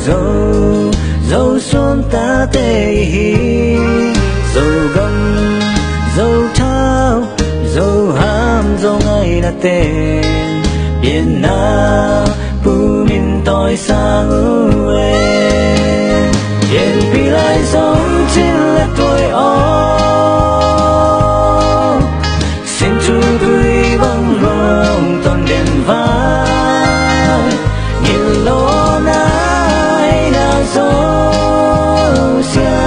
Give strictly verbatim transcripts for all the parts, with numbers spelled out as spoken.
Zo, Zo suan tate hi. Zogam, Zothau, Zoham, Zongaina ten pianna pumin tawisang uh e. Pianpih lai zong cil le tuai aw. Sin thu tui bang lungton den vai. Ngilh lo na ei na Zo sia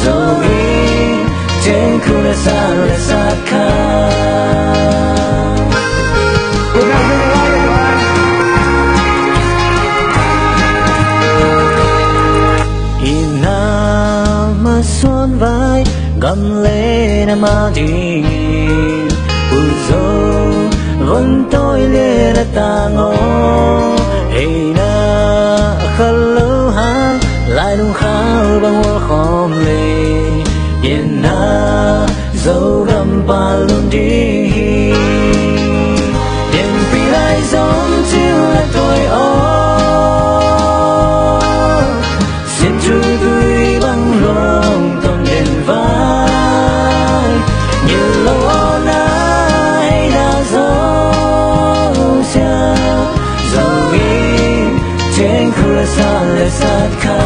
Zo in, ceng khu le sa le sa kha. Ina masuan vai gam le na ma ding. Pu Zo von toi le na tang aw. Hei na kha lo hang lai lung khau bang wal khawm le. Ina Zogam pa lun ding hi. Pianpih lai zong cil le tuai aw. Sin thu tui bang lungton den vai. Ngilh lo aw na ei na Zo sia Zo in, ceng khu le sa le sa kha.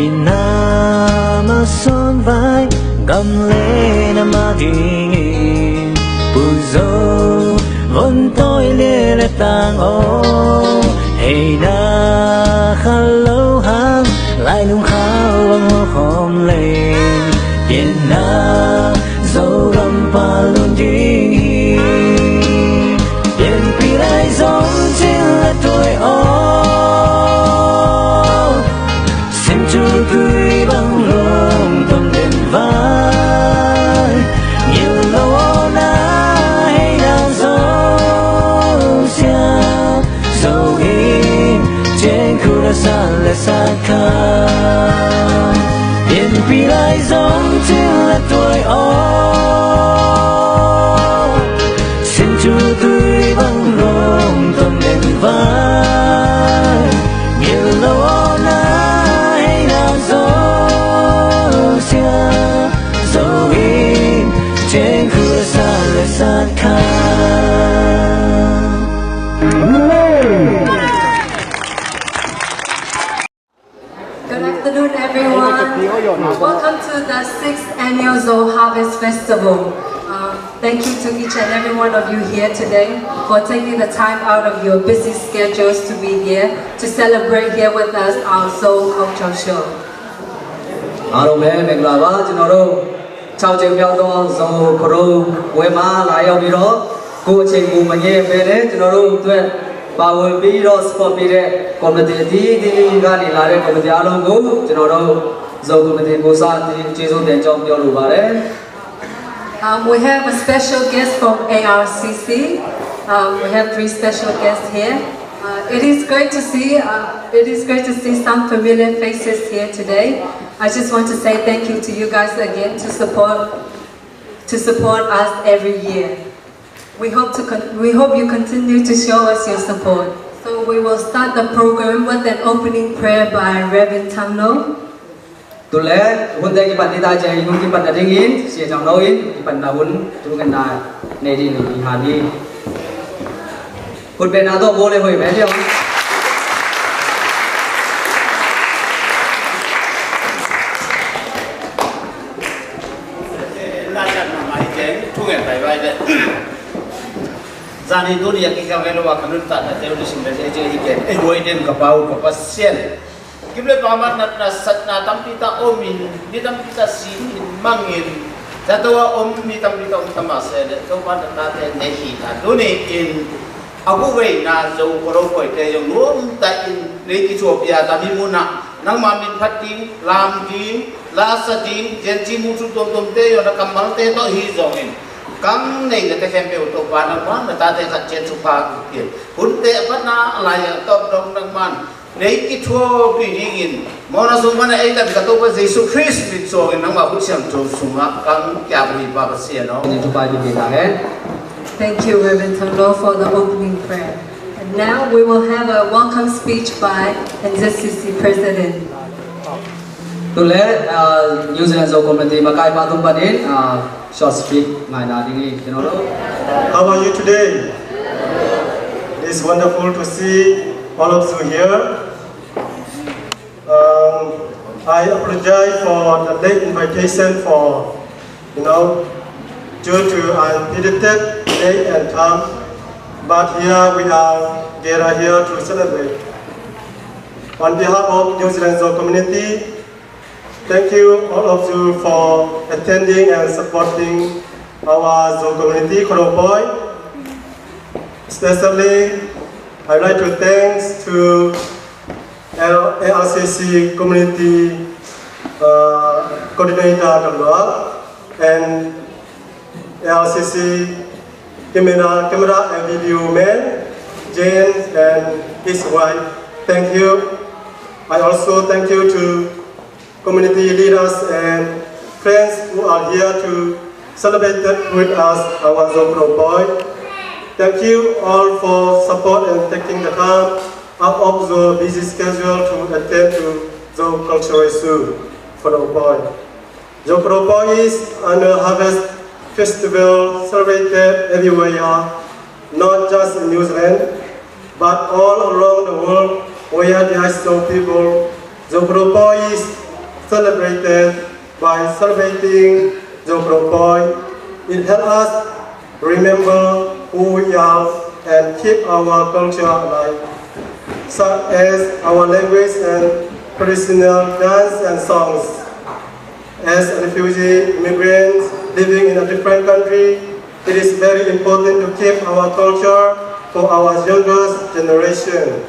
Ina masuan vai gam le na ma ding in. Pu Zo von toi le na tang aw. Hei na kha lo hang lai lung khau bang wal khawm le. Pianna Zogam pa lun ding hi. Pianpih lai zong cil le tuai aw. Sin thu tui bang lungton den vai. Ngilh lo aw na ei na Zo sia Zo in, ceng khu le sa le sa kha. Pianpih lai zong cil le tuai aw. Sin thu tui bang lungton den vai. Ngilh lo aw na ei na Zo sia Zo in, ceng khu le sa le sa kha. Good afternoon, everyone. Welcome to the sixth Annual Zo Harvest Festival. Um, thank you to each and every one of you here today for taking the time out of your busy schedules to be here to celebrate here with us our Zo Culture Show. အားလုံးပဲမင်္ဂလာပါ။ ကျွန်တော်တို့ ခြောက်ကြိမ်မြောက်သော Zo Kro ပွဲမှာလာရောက်ပြီးတော့ ကိုယ့်အချိန်ကိုမငဲဘဲနဲ့ ကျွန်တော်တို့အတွက်ပါဝင်ပြီးတော့ support ပေးတဲ့ ကော်မတီအသီးသီးကနေလာတဲ့ ကော်မတီအားလုံးကို ကျွန်တော်တို့ Zo ကော်မတီကိုယ်စားကျေးဇူးတင်ကြောင်းပြောလိုပါတယ်။ Um, we have a special guest from A R C C. Um, we have three special guests here. Uh, it is great to see. Uh, it is great to see some familiar faces here today. I just want to say thank you to you guys again to support to support us every year. We hope to con- we hope you continue to show us your support. So we will start the program with an opening prayer by Reverend Thang Nol. သူလည်းဝန်ထမ်းကိစ္စ၊ ဒေသကြီးဝန်ကြီး၊ ဒေသကြီးဝန်ကြီး၊ ရှေ့ဆောင်တော်ကြီး၊ ဒီပန္နဝန်သူငနာနေဒီနီဟာဒီ။ ခုတ်ပဲနာတော့ဘိုးလေးဟိုပဲပြော။ Nasak na mai keng thungen bai bai de. Zani dunia ki kang elo wa kanun ta na teu di sim de je hi keng. Ei wai den ka pau ka pasien. Kim le pa mat nat na sat na tampi ta om in, ni tampi ta si in, mang in. Zato wa om ni tampi ta om tama se de. To pa na ta te ne hi ta duni in. A guhveina Zo Khuado Pawite zong nuamtakin nei kithuapia tami munah nangma min phat ding, lam ding, lasa ding, Gen Z mu thu tuamtuamte zong na kammalte tawh hi zongin kang nei na te khempeuh Topa nangman na tate khat ciat thupha kipia. Hunte a patna a lai a tawp dong nangman nei kithuapih dingin mawhna sung mana ei kan ka Topa Jesu Khrist min suangin nangma khut siangtho sungah kang kiap hi Pa Pasian aw. Nin thupha i pia ta hen. Thank you, Reverend Thang Lo, for the opening prayer. And now we will have a welcome speech by N Z C C President. Tule, uh, New Zealand Zo Community makai pa tung panin, uh, short speech ngaina ding hi, you know. How are you today? It's wonderful to see all of you here. Um, I apologize for the late invitation for, you know, due to unpredicted date and time, but here we are gathered here to celebrate. On behalf of New Zealand Zo community, thank you all of you for attending and supporting our Zo community Khuado Pawi. Especially, I'd like to thanks to L-, A R C C community, uh, coordinator Dr. Luak and A R C C camera, camera and video man, James and his wife. Thank you. I also thank you to community leaders and friends who are here to celebrate with us our Zo Khuado Pawi. Thank you all for support and taking the time out of your busy schedule to attend to Zo Cultural Zoo Khuado Pawi. Zo Khuado Pawi is an harvest festival celebrated everywhere, not just in New Zealand, but all around the world where there are Zo people. Zo Khuado Pawi is celebrated by celebrating Zo Khuado Pawi. It helps us remember who we are and keep our culture alive, such as our language and traditional dance and songs. As a refugee immigrant living in a different country, it is very important to keep our culture for our youngest generation.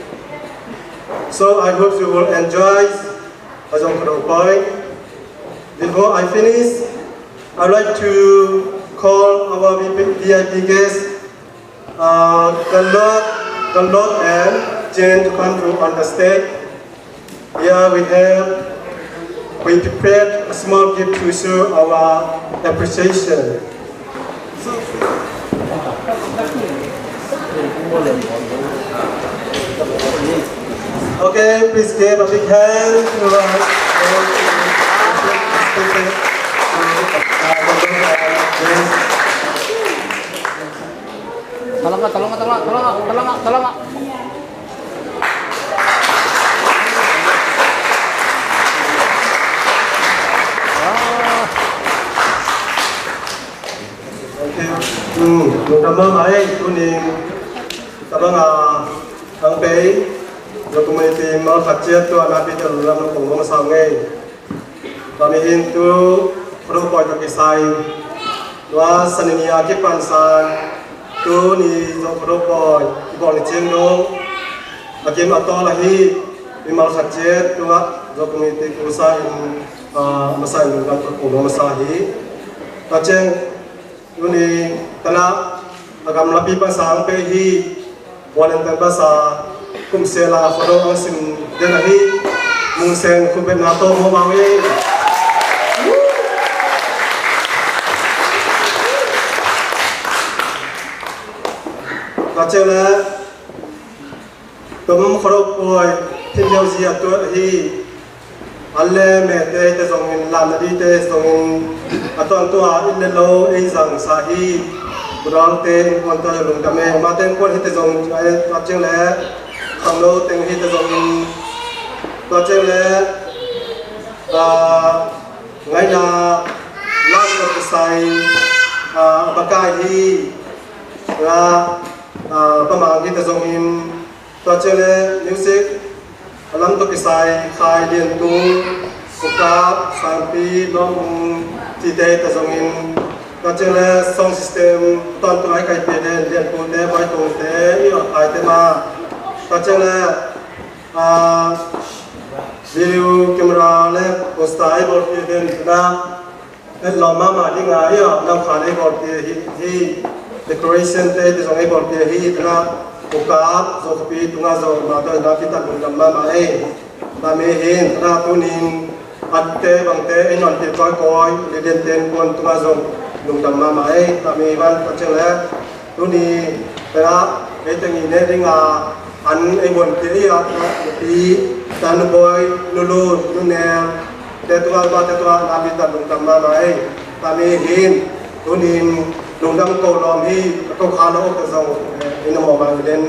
So I hope you will enjoy Zo Khuado Pawi. Before I finish, I'd like to call our V I P guests, uh, Kalot, Kalot and Jane to come to on the stage. Here we have, we prepared a small gift to show our appreciation. Okay, please give a big hand to our Talanga, talanga, talanga, talanga, talanga, talanga. Ah. Okay. Hmm, lungdam mahmah ei, tuni tabang a ang pei, lo kumai ti mal khat ciat tua na pi tel lam lo kong masa ngei. Tami hin tu Khuado Pawi tawh kisai tua sanini a kipansa tuni Zo Khuado Pawi kibawl ni ciang dong a kim a tawl ahi mimal khat ciat tua Zo community kusa in, ah, masa in lungdam kong masa hi. Tua ciang tuni tanah a gamlapi pan sang pei hi. Volunteer basa kum sela Khuado ang sim den ahi. Mung sen kum bet na to mo bang hi. Kacele tum Khuado Pawi tin deu zi a tuat ahi. An le mete hite zongin, lamna dite zongin, a tuantua in le lo ei zangsa hi. Budalte in kuanta lungdam e, mate in kuan hite zong, a ciang le khangno teng hite zongin, tua ciang le, ah, ngaina lam tawh kisai, ah, a bakai hi. La, ah, pamang hite zongin, tua ciang le music a lam tawh kisai Khai Lian Tung, Ukap, Sangpi, Lawm Ung, cite ta zongin, Tua ciang le sound system tawntung a i kaihpih den, Lian Pu te, Boy Tung te, i aw, Khai te mah. Tua ciang le, ah, video camera le poster a i bawlpih den, na, et lawm mahmah ding a, i aw, nam khan a i bawlpih hi, hi, decoration te, te zong a i bawlpih hi, na, ukap, zo kopi, tunga zo, ma, tua, na, kita lungdam mahmah ei. Tami hin, na, tunin, atte bangte, ei non pi koi koi, liden ten kuan tunga zong, lungdam mahmah ei, tami ban, tua ciang le, tuni, tena, ei teng i ne ding a, an ei buan pi ei a, pi, tanu boi, nulu, nunel, te tunga ba, te tunga, na pi ta lungdam mahmah ei, tami hin, tunin, lungdam ko lawm hi, ko kha lo, ko zong, ei na mawh bang den,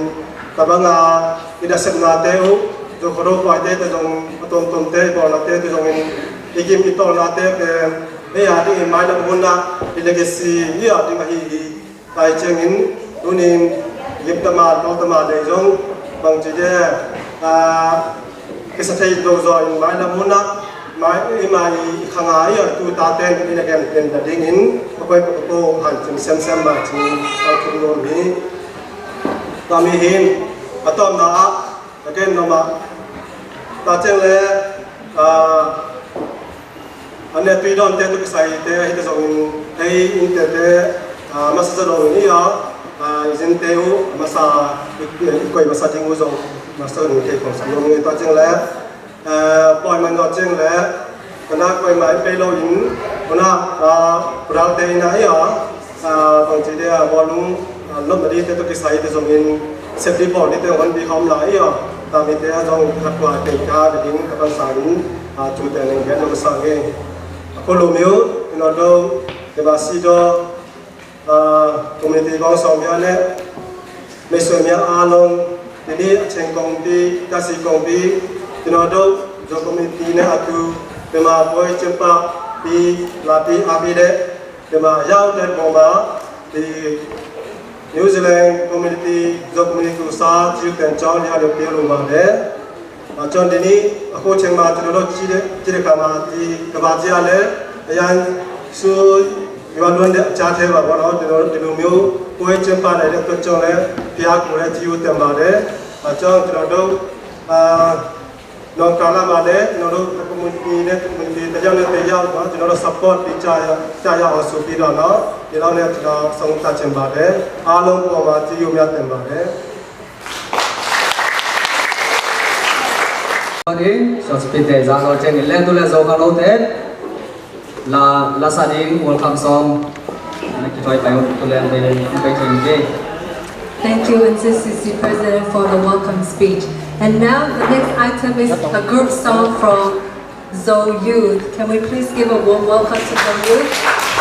tabang a, i dasepnate uh, zo khuado paite te zong, a tomtomte, i bawlnate te zongin, i gim i tawlnate pen, ei a ding i mailam hunah, i legacy, i a ding ahi hi. Tua ciangin, tunin, gim tama, tawl tama lei zong, bangci de, ah, kisa thei lo zaw in mailam hunah, mai, i mai i khanga i a tu ta ten, i na gen ten na dingin, a koi pa ko, han cin sem sem ma cin, a kum nuam hi. Tami hin, a tawmna ah, a gen nuam ah, ta ciang le, ah, a ne tui dawn te tu kisai te, hi te zongin, hei in te te, ah, masa sa dong ni a, ah, i zin te uh, masa, i, i koi masa ding uh zong, masa dong te kong sa dong ni ta ciang le, ah, poi man dong ciang le, kana koi mai pei lo in, kuna, ah, pudal te in a i a, ah, bang ci de, ah, bawlung, ah, lop na di te tu kisai te zongin, sep di bawl di te hon di hom la i a, tami te a zong khat kua te ka, de ding, ka pan sa in, ah, tu te neng gen lo sa nge. Ko lo miu, ino do, te ba si do, ah, community gong sawm mia le, mei sawm mia a long, tini a cheng kong pi, ta si kong pi, tino do, zo community ne a tu, te ma boi chempa, pi, la pi, a pi de, te ma yau te boma, ti New Zealand community, zo community tu sa, chiu ten chong, ya le pi lu ma de, a, chon dini, a ko cheng ma, tino do, chi de, chi de ka ma, ti, ka ba chi a le, a yan, su, yuan luan de, cha the ba, ba lo, tino, tino miu, ko e chen pa le, de, to chong le, pia ko le, chi yu tem ba de, a chong, tino do, a, nong ka la ma le, tino do, ta ko mun pi le, ta ko mun pi, ta yau le, ta yau ba, tino do support, pi cha ya, cha ya, o su pi do no, tino le, tino song ta chen ba de, a long ko ma, chi yu mia tem ba de. Tua ding, so speech te za lo cheng in leng tu le zo kha lo te. La, la sa ding, welcome song. Na ki toi pai tu le be, be cheng ke. Thank you, N C C C President, for the welcome speech. And now the next item is a group song from Zo Youth. Can we please give a warm welcome to Zo Youth?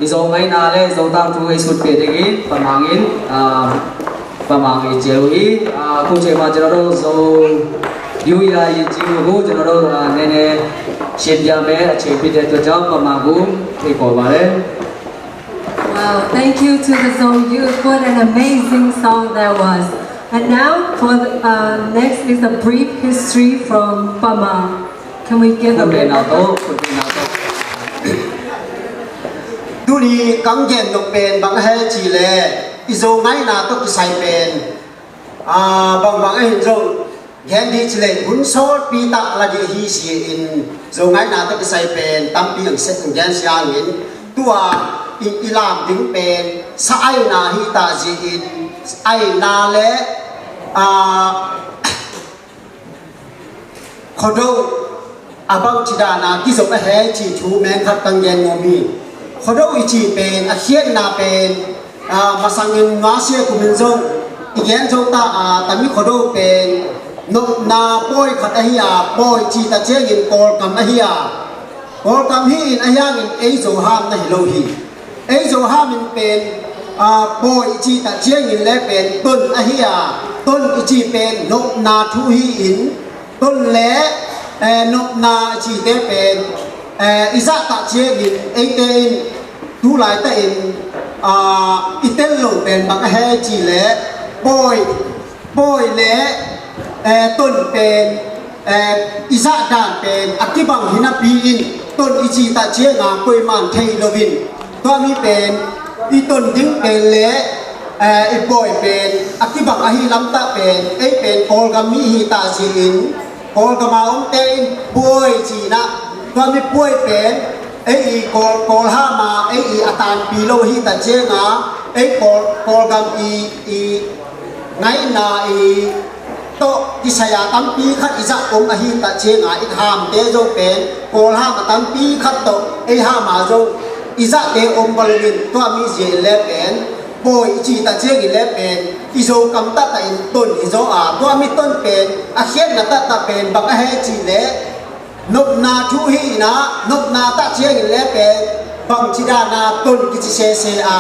Zo ngaihna le Zo tangthu ei sutpih dingin Pa Mang in, ah, Pa Mang i ciah uh hi. Ah, kong ciah ma General Zo Yu Ya i ciah uh, General, ah, Nene Shin Ya Me a ciah pite tua ciang Pa Mang uh ei ko ba le. Wow, thank you to the Zo youth. What an amazing song that was. And now for the, uh, next is a brief history from Pa Mang. Can we give a bit of Tuni kang gen nop pen bang a hei ci le i Zo ngaihna tawh kisai pen, ah, bangbang a hin zong gen dih ci le hun sawlpi tak la dih hi si in Zo ngaihna tawh kisai pen tampi ang set ang gen siangin tua i, i lam ding pen sa aina hi ta zi in aina le, ah, Khuado a bang ci dana kizop a hei ci thu meng khat kang gen nuam hi. Khuado i ci pen a khiatna pen, ah, masangin nuasia kumin zong i gen zo ta a tami khuado pen nopna pawi khat ahi a, pawi ci ta ciangin Kawlkam ahi a, Kawlkam hi in a hiangin ei Zo ham na hi lo hi. Ei Zo ham in pen, ah, pawi i ci ta ciangin le pen ton ahi a, ton i ci pen nopna thu hi in, ton le, eh, nopna i cite pen, eh, i zah ta ciangin eite in tu laita in, ah, i tel lo pen bang a hei ci le pawi, pawi le, eh, ton pen, eh, i zah dan pen a kibang hi napi in ton i ci ta cianga koiman thei lo in tua mi pen i ton ding pen le, eh, i pawi pen a kibang ahi lamtah pen ei pen Kawlgam mi hi ta zi in Kawlgam a omte in pawi ci na tua mi pawi pen ei i Kawl, Kawl ham a ei i a tanpi lo hi ta cianga ei Kawl, Kawlgam i, i ngaihna i tawh kisai a tampi khat i zah om ahi ta cianga i hamte zo pen Kawl ham a tampi khat tawh ei ham a zo i zahte om bal in tua mi zia in le pen pawi i ci ta ciangin le pen i Zo kam tahtah in ton i zo a tua mi ton pen a khiatna tahtah pen bang a hei ci le nopna thu hi ina nopna tah ciangin le pen bangci dana ton kici sese a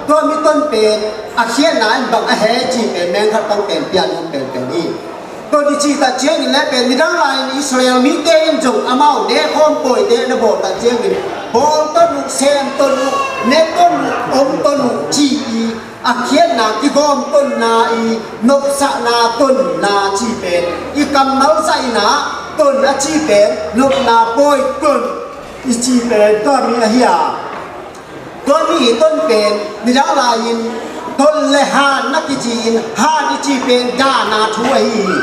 tua mi ton pen a khiatna in bang a hei ci pen meng khat pang pen pian nop pen pen hi. Ton i ci tah ciangin le pen midang lai in Israel mite in zong amau ne khawm pawite na bawl tah ciangin bawl ton uh, sem ton uh, ne ton uh, om ton uh ci i a khiatna kigawm tonna i nopsakna tonna ci pen i kammal zah ina ton a ci pen nopna pawi ton i ci pen tua mi ahi a tua mi i ton pen midang lai in ton le han na kici in han i ci pen dana thu ahi hi.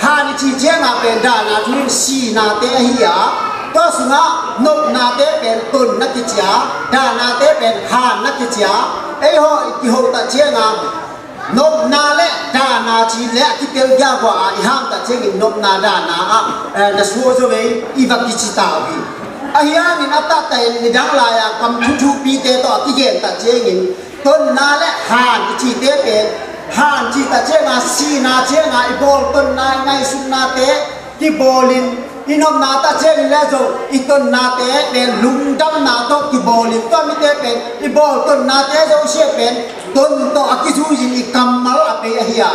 Han i ci cianga pen dana thu in sinate ahi a tua sungah nopnate pen ton na kici a danate pen han na kici a ei haw i kiho tah cianga nopna le dana ci le a kitel giagua a i ham tah ciangin nopna dana ah, eh, na suah zo vei i va kici ta uh hi. A hiangin a tahtah in midang lai a kam thuthupite tawh a kigen tah ciangin tonna le han i cite pen han ci tah cianga sina cianga i bawl tonna i ngaihsutnate kibawlin i nopna tah ciangin le zo i tonnate pen lungdamna tawh kibawlin tua mite pen i bawl tonnate zo sia pen ton tawh a kizuiin i kammal a pei ahi a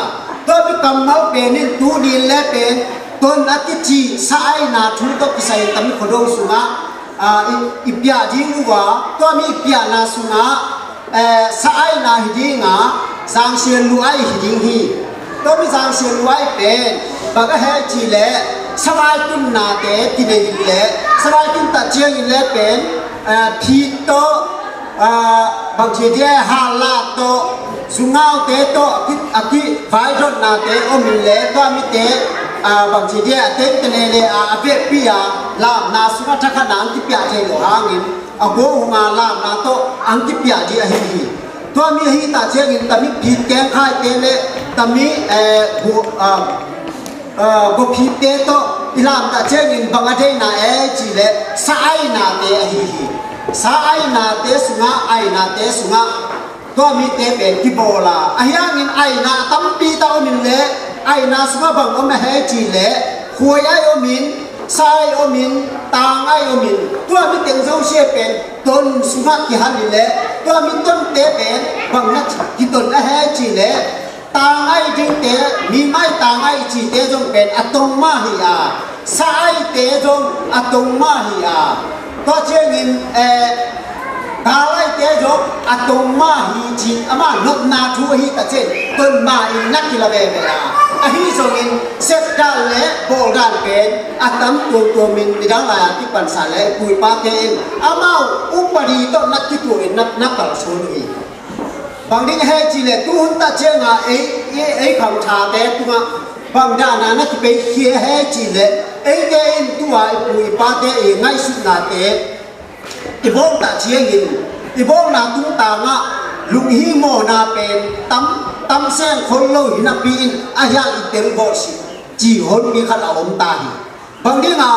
tua mi kammal pen in tuni in le pen ton a kici sa aina thu tawh kisai in tami khuado sungah, ah, i, i piah ding uh a tua mi i piahna sungah eh, sa aina hi dinga zangsian lu ai hi ding hi. Tua mi zangsian lu ai pen bang a hei ci le savai tunnate kinei le savai tun tah ciangin le pen, eh, phit tawh, eh, bang ci dia halat tawh zungaute tawh a ki, a ki vaidotnate om in le tua mite, eh, bang ci dia a tente le le a, a vekpi a lamna sungah thakhatna an kipiah thei lo hangin a guang hunga lamna tawh ang kipiah dih ahi hi. Tua mi ahi tah ciangin tami phit kengkhaite le tami, eh, gu, ah, ah, guaphitte tawh i lam tah ciangin bang a deina e ci le sa ainate ahi hi. Sa ainate sungah ainate sungah tua mite pen kibawl a a hiangin aina a tampi ta om in le aina sungah bang om a he ci le khuai ai om in Sa ai om in, tang ai om in, tua mi teng zosia pen ton sungah kihal hi leh, tua mi tonte pen bang na kiton a he ci leh, tang ai dingte, mi mai tang ai cite zong pen a tong mah hi a, sa aite zong a tong mah hi a, tua ciangin, eh, gal aite zong a tong mah hi ci, amah nopna thu ahi ta ciang ton mah in na kila veve a, ahi zongin sepdan le bawldan pen a tam tuamtuam in nidang lai-a kipansa le pu i pate in amau upadi tawh na kituah in na, na kalsuan uh hi. Bang ding he ci le tu hun ta cianga ei, ei, ei khangthate tungah bang dana na kipeikhia he ci le eite in tua i pu i pate i ngaihsutnate i bawltah ciangin i bawlna tungtangah lunghimawhna pen tam, tam seng khol lo hi napi in a hiang i tel bawlsih ci honpi khat a om ta hi. Bang dinga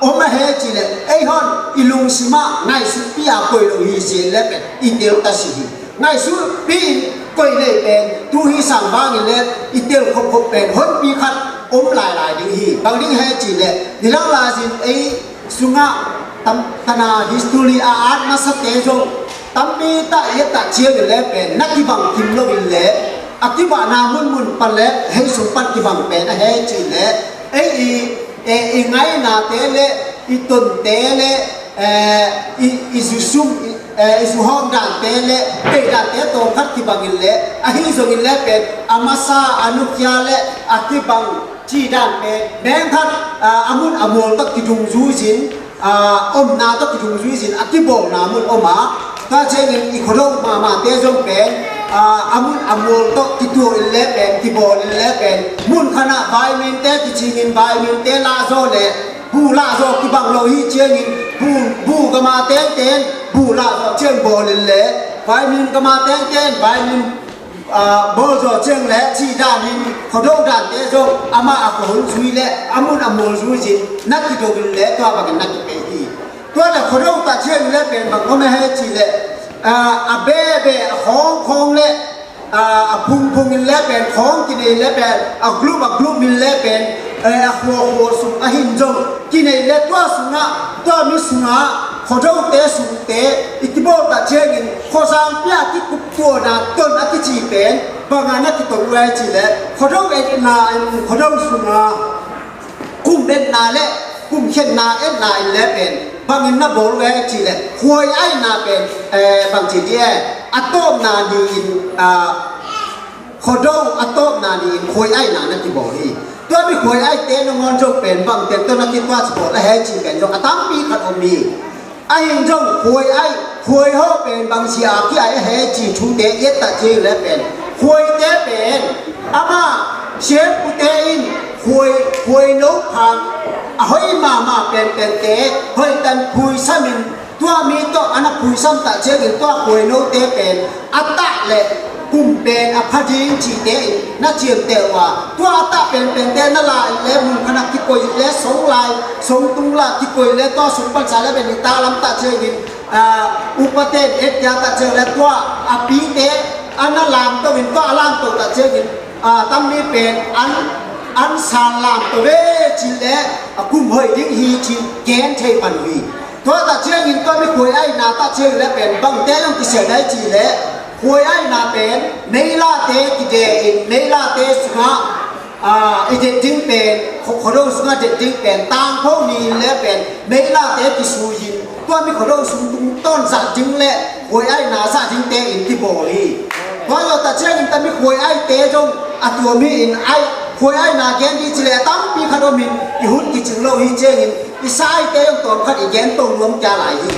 om a he ci le ei hon i lungsimah ngaihsutpi a koi lo hi ci le pen i tel ta si hi. Ngaihsutpi in koi lei pen tu hi sang bangin le i tel khopkhop pen honpi khat om lailai ding hi. Bang ding he ci le nidang lai-in ei sungah tam, tana history a at masate zong tampi tah i et tah ciangin le pen na kibang kim lo in le a kibahna munmun pan le hei sung pan kibang pen a he ci le ei i, e, i ngainate le i tonte le, e, i, i zusum, i, e, i zuhawm dante le peidante tawmkhat kibangin le ahi zongin le pen a masa a nukhia le a kibang ci dan pen mengkhat, a, a mun a mual tawh kidungzui zin, a, omna tawh kidungzui zin a kibawlna mun om a, tua ciangin i khuado mahmahte zong pen, a, a mun a mual tawh kituah in le pen kibawl in le pen mun khanah vaiminte kicingin vaiminte lahzaw le bu lahzaw kibang lo hi ciangin bu, bu gama tengten bu lahzaw ciang bawl in le vaimin gama tengten vaimin, a, bawlzaw ciang le cih danin khuado dante zong amah a khuahun zui le a mun a mual zui zin na kidongin le tua bangin na kipei hi. Tua le khuado tah ciang le pen bang om a he ci le, a, a bebe a khawng khawng le, a, a phung phung in le pen khawng kinei le pen a glup a glup in le pen, e, a khua khua sung a hin zong kinei le tua sungah tua mi sungah khuadote sungte i kibawl tah ciangin khuazang pia kikup tuana ton a kici pen banga na kitong uai ci le khuado etna in khuado sunga kum etna le kum khenna etna in le pen bangin na bawl uai ci le khuai aina pen, eh, bang ci di e a tawpna ni in, ah, khuado a tawpna ni in khuai aina na kibawl hi. Tua mi khuai aite nangawn zong pen bang pen tawh na kituah ci bawl a he ci pen zong a tampi khat om hi. Ahi zong khuai ai, khuai hawh pen bangzia a ki-ai a he ci thute i et tah ciang le pen khuaite pen amah siampute in khuai, khuai no phang a hoih mahmah penpente hoih tan phuisam in tua mi tawh a na phuisam tah ciangin tua khuai note pen a tah le kum pen a pha ding cihte in na ciamteh uh a, tua a tah penpente na la in le mun khanah kikoih le song lai song tung la kikoih le tua sung pansa le pen i ta lam tah ciangin, ah, upate in et kia tah ciang le tua a pite a na lamto in tua a lamto tah ciangin, ah, tammi pen an, an san lamto ve cih le a kum hoih ding hi cih gen thei pan uh hi. Tua tah ciangin tua mi khuai aina tah ciang le pen bangte zong kisia dai cih le khuai aina pen meilate kide in meilate sungah, ah, i det ding pen khuado sungah det ding pen tangpho ni in le pen meilate kisui in tua mi khuado sung tungtawn zah ding le khuai aina zah dingte in kibawl hi. Tua zawh tah ciangin tua mi khuai aite zong a tuam hi in ai khuai aina gen dih cih le a tampi khat om in i hun kicing lo hi ciangin i sa aite zong tawmkhat i gen to nuam kia lai hi.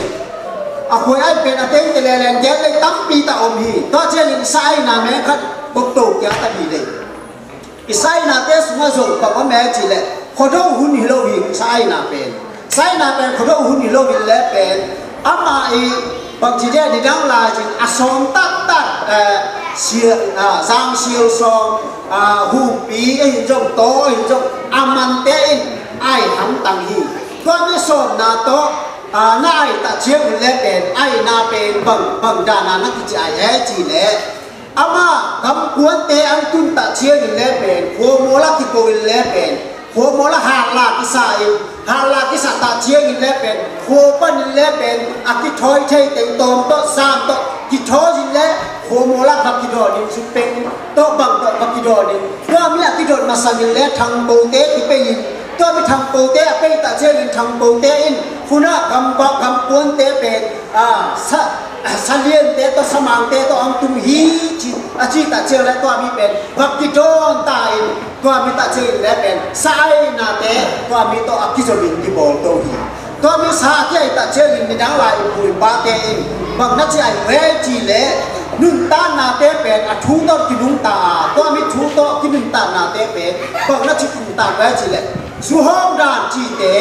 A khuai ai pen a tengte lelen gen lei tampi ta om hi. Tua ciangin i sa aina meng khat bok to kia ta hi lei. I sa ainate sungah zong bang om e cih le khuado hun hi lo hi sa aina pen. Sa aina pen khuado hun hi lo hi le pen amah i bangci dia nidang lai cin a sawm taktak, eh, sial, ah, zang sial sawm, ah, humpi a hin zong taw a hin zong a mante in ai hamtang hi. Tua mi sawmna tawh, ah, na ai tah ciang un le pen aina pen bang, bang dana na kici ai e cih le amah gamkuante an tun tah ciang in le pen khuamual a kiko in le pen Khuamual ah hatla kisa in, hatla kisa ta ciangin le pen, khua panin le pen a kithawi thei teng tawm tawh, sam tawh kithawi in le khuamual ah va kidawnin, zupeng tawh bang tawh va kidawnin, tua mi a kidawt masangin le thangpote kipei in, tua mi thangpote a pei ta ciangin thangpote in khunah gam, gampuante pen, a, sa, saliante tawh samangte tawh ang tum hi ci, a ci ta ciang le tua mi pen va kidawn ta in, tua mi ta ciang le pen sa ainate tua mi tawh a kizomin kibawl to hi. Tua mi sa a kiai ta ciangin midang lai i pu i pate in bang na ci ai ve ci le nuntaknate pen a thu tawh kinungta a, tua mi thu tawh kinuntaknate pen bang na ci nuntak ve ci le suhawm dan cite,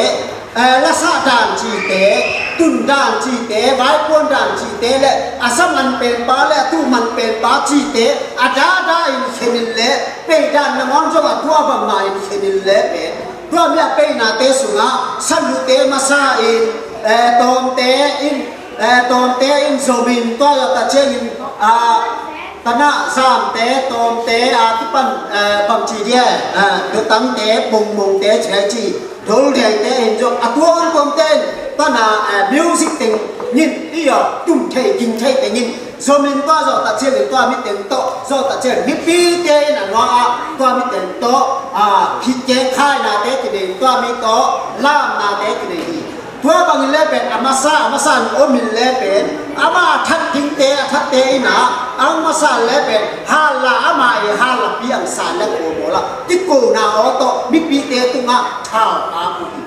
eh, lasah dan cite, tun dan cite, vaipuan dan cite le a sa man penpa le a tu man penpa cite a dada in khenin le pei dan nangawn zong a tua bangma in khenin le pen tua mi a peinate sungah sanute masa in, eh, tawmte in, eh, tawmte in zomin tua zawh ta ciangin, ah, tanah zamte, tawmte, ah, kipan, eh, bangci dia, ah, dotangte, pongmongte, ciaici, doldiaite in zong a tuang tuangte in tanah, eh, music teng ngin i a tum thei ging thei teng in zomin tua zawh ta ciangin tua mi teng tawh zawh ta ciangin mipite in a nuang ah tua mi teng tawh, ah, khitke khainate kinei, tua mi tawh lamnate kinei hi. Tua bangin le pen a masa, a masa in omin le pen ama a that dingte, a thatte in a ang masa le pen hala ama i hala pi ang sa le ko bola kikona aw tawh mipite tungah thau a ku hi.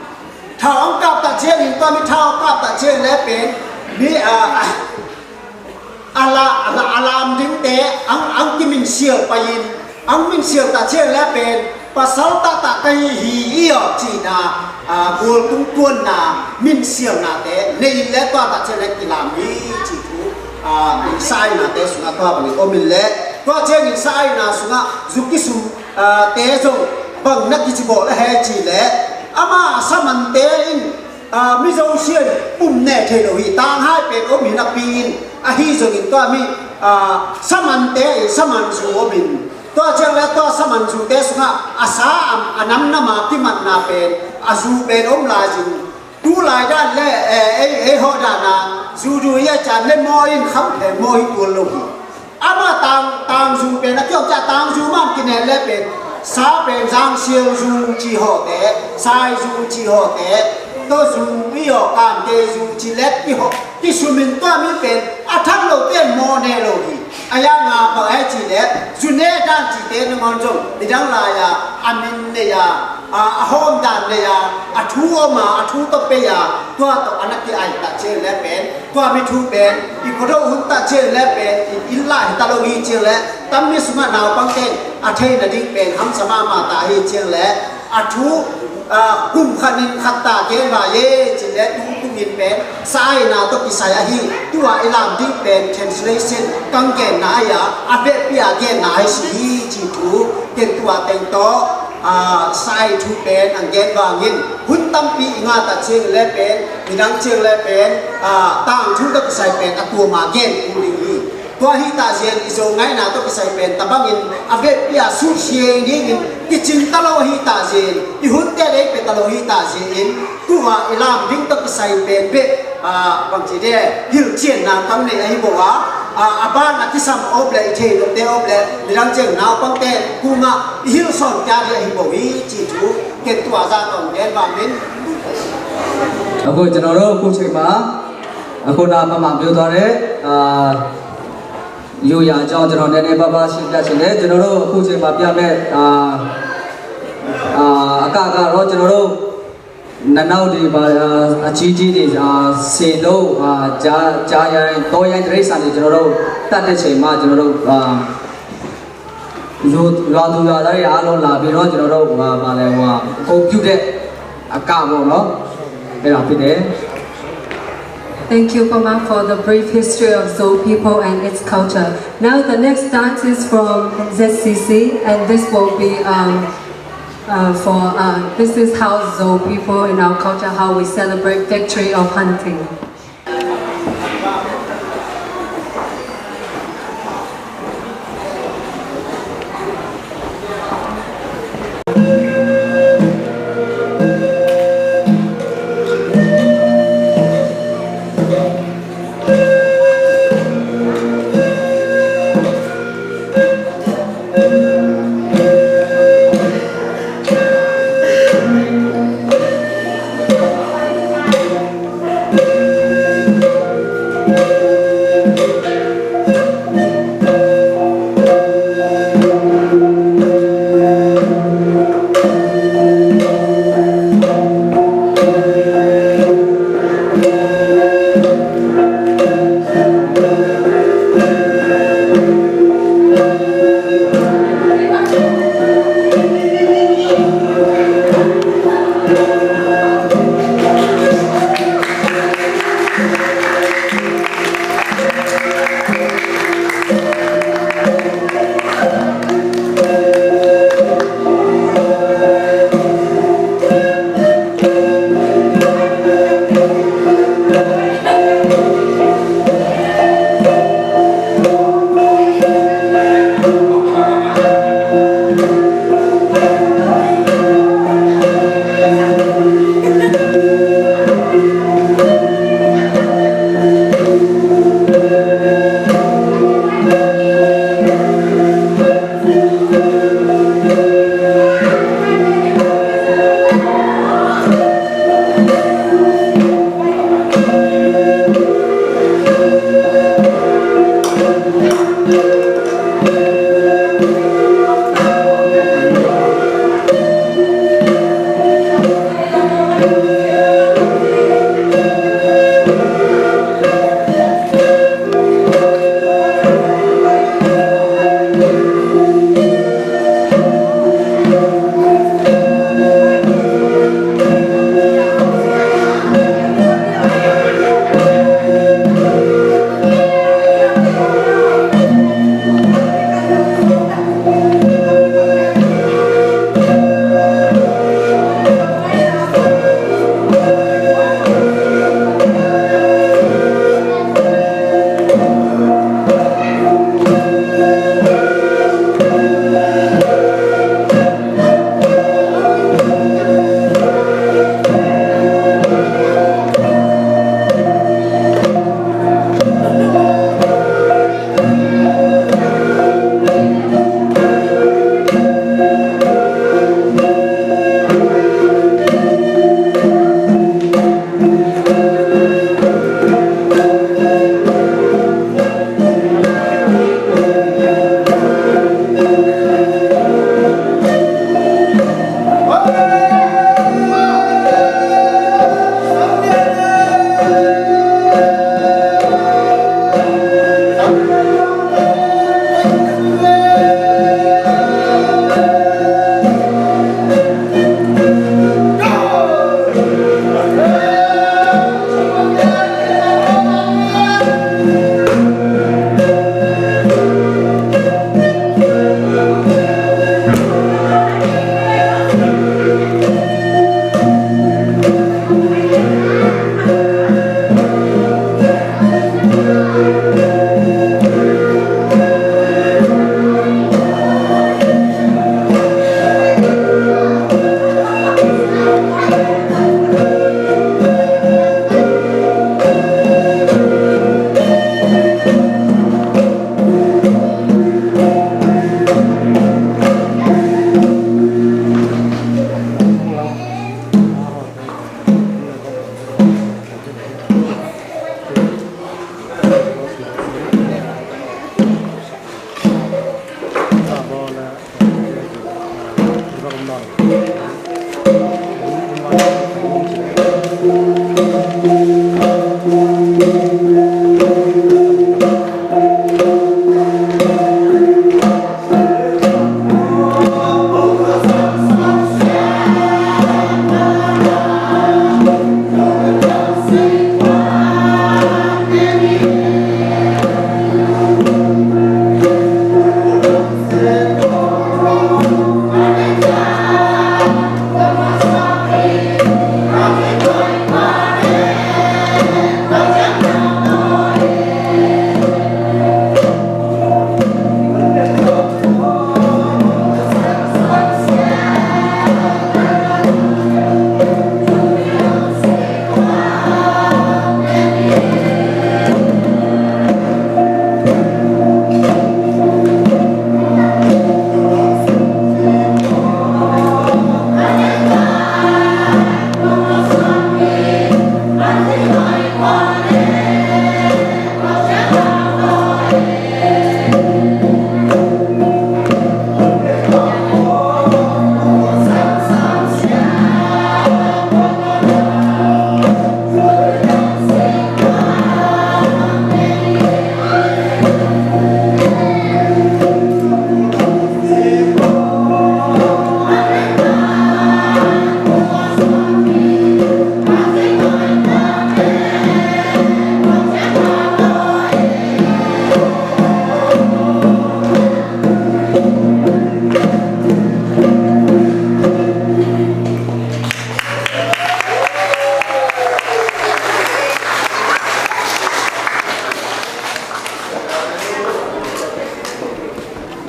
Thau ang kap ta ciangin tua mi thau kap ta ciang le pen mi, ah, a la, a la, a lam dingte ang, ang kiminsial pai-in, ang minsial ta ciang le pen pasal taktak ka hi hi i aw cihna, ah, gualtung tuanna minsialnate nei in le tua ta ciang le kilam hi cih thu, ah, sa ainate sungah tua bangin omin le tua ciangin sa aina sungah zu kisum, ah, te zong bang na kici bawl a he cih le ama samante in, ah, Mizo sian pum ne thei lo hi, tanghai pen om hi napi in ahi zongin tua mi, ah, samante in saman zu om in tua ciang le tua saman zute sungah a sa a, a namnam a kimatna pen a zu pen om lai zing. Tu lai dan le, eh, ei, ei hawh dan a zu du i a cian le maw in kham phe maw hi tuan lo hi. Ama tang, tang zu pen a kiawk ciah tang zu man kinen le pen sa pen zang sial zu ci hawte, sai zu ci hawte, to zu i aw kam kei zu ci let i hawh kisumin tua mi pen a thak lo pen maw ne lo hi. A yang a bang ai ci le zu ne dan cite nangawn zong i dang lai a a min nei a, a, a hawm dan nei a, a thu om a, a thu tawh pei a, tua tawh a na ki ai ta ciang le pen tua mi thu pen i khuado hun ta ciang le pen i inn lah hi ta lo hi ciang le tam mi sungah naupangte a theina ding pen hamsa mahmah ta hi ciang le a thu, ah, kum khat in khat ta gen va ye ci le tu kum in pen sa aina tawh kisai ahi tua i lam ding pen translation kang genna ahi a a vekpi a genna ahi si hi ci thu ken tua teng tawh, ah, sa ai thu pen ang gen vangin hun tampi i ngah ta ciang le pen midang ciang le pen, ah, tangthu tawh kisai pen a tuama gen kul ding hi. Tua hi ta zia in i Zo ngaina tawh kisai pen tabangin a vekpi a sut hieng dingin kicing ta lo hi ta zia in i hunte dei pe ta lo hi ta zia in tua i lam ding tawh kisai pen bek, ah, bangci de hilhcianna kang nei ahi bo a, ah, a ban a kisam op le i thei lote op le midang ciang naupangte kungah i hilh sawn kia ding ahi bo hi ci thu ken tua za tawng gen vangin. အခုကျွန်တော်တို့အခုချိန်မှာ အခုဒါမှမပြောသွားတဲ့အာ ရိုးရာအကြောင်းကျွန်တော်နည်းနည်းပါးပါးရှင်းပြချင်တယ်။ ကျွန်တော်တို့အခုချိန်မှာပြမဲ့အာအာအကကတော့ကျွန်တော်တို့နနောက်တွေပါအာအကြီးကြီးတွေအာစေတုပ်အာကြားကြားရိုင်းတောရိုင်းတရိတ်ဆာန်တွေကျွန်တော်တို့တတ်တဲ့ချိန်မှာကျွန်တော်တို့အာ ရွာသူရွာသားတွေအားလုံးလာပြီးတော့ကျွန်တော်တို့ဟိုဟာဗာလဲဟိုဟာဂုဏ်ပြုတဲ့အကပေါ့နော်အဲ့ဒါဖြစ်တယ်။ Thank you, Pama, for the brief history of Zo people and its culture. Now the next dance is from Z C C, and this will be um, uh, for uh, this is how Zo people in our culture, how we celebrate victory of hunting.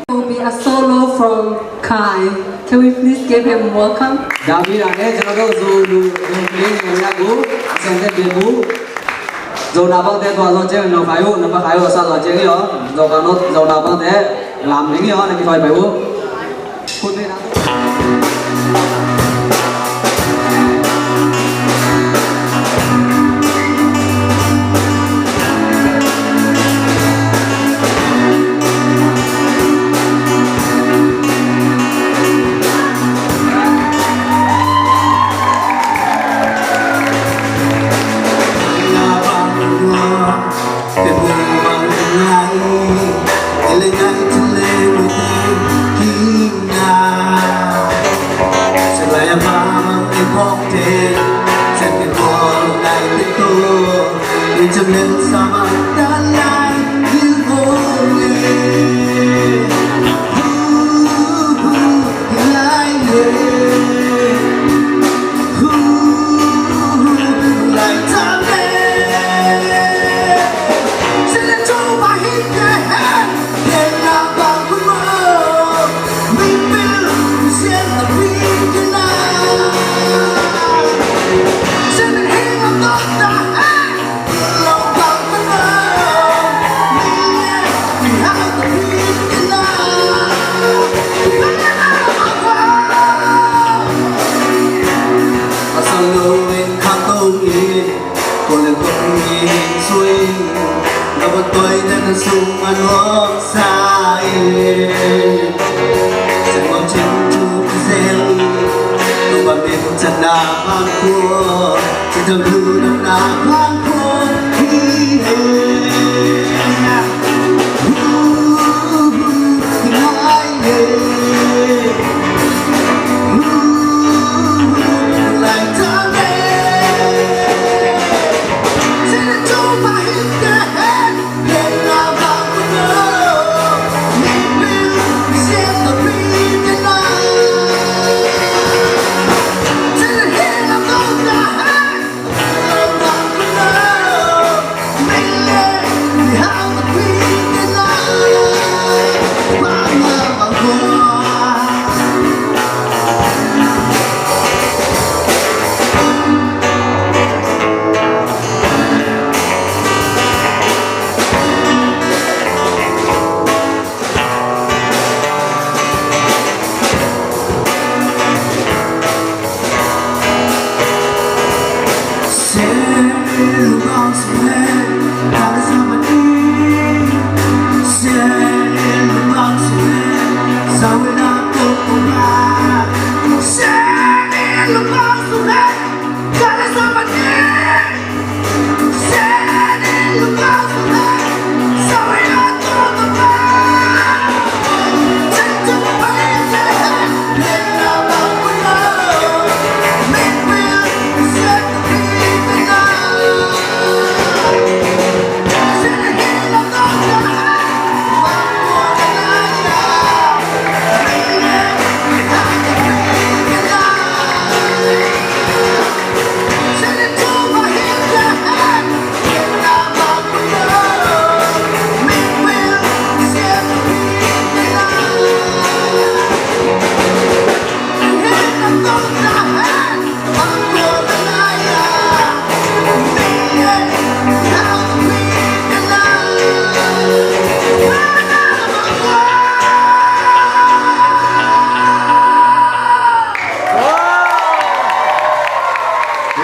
Will be a solo from Kai. Can we please give him a welcome? David နဲ့ ကျွန်တော်တို့ Zulu လူမျိုးတွေ အဆင်သင့် ပေးဖို့ Zona ပေါင်းတဲ့ သွား သွားခြင်း နောက် Kai ကို နံပါတ် Kai ကို ဆက် သွားခြင်း ရော Zona တို့ Zona ပေါင်းတဲ့ လာမင်း ရော နံပါတ် Kai ပဲ ကို ကို သေးတာ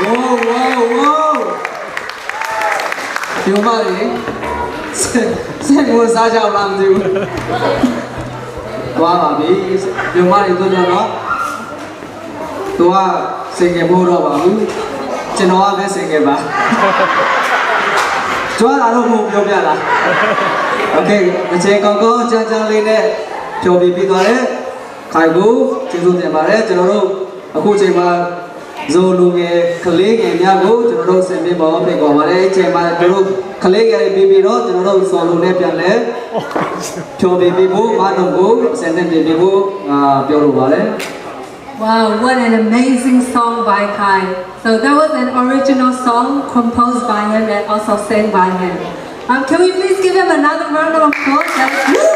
Wow, wow, wow. ပြောမတွေစိတ်စိတ်ဝင်စားကြပါမသိဘူးသွားပါပြီပြောမတွေတို့တော့သူကစိတ်ငယ်ဖို့တော့ပါဘူးကျွန်တော်ကပဲစိတ်ငယ်ပါကြွားလာတော့ဘုံပြောပြတာ Okay အချိန်ကောင်းကောင်းကြမ်းကြမ်းလေးနဲ့ဖြောပြပြီးသွားတယ် ခိုင်ကိုကျေးဇူးတင်ပါတယ်ကျွန်တော်တို့အခုချိန်မှာဇိုလူငယ်ကလေးငယ်များကိုကျွန်တော်တို့ဆင်ပေးပါဖိတ်ခေါ်ပါတယ်အချိန်မှာကျွန်တော်တို့ကလေးငယ်တွေပြီးပြီးတော့ကျွန်တော်တို့ဇိုလူနဲ့ပြန်လဲဖြောပြပေးဖို့မအားလုံးကိုအဆင်သင့်တင်ပေးဖို့အာပြောလိုပါတယ် Wow, what an amazing song by Khai. So that was an original song composed by him and also sang by him. Um, can we please give him another round of applause? That was woo!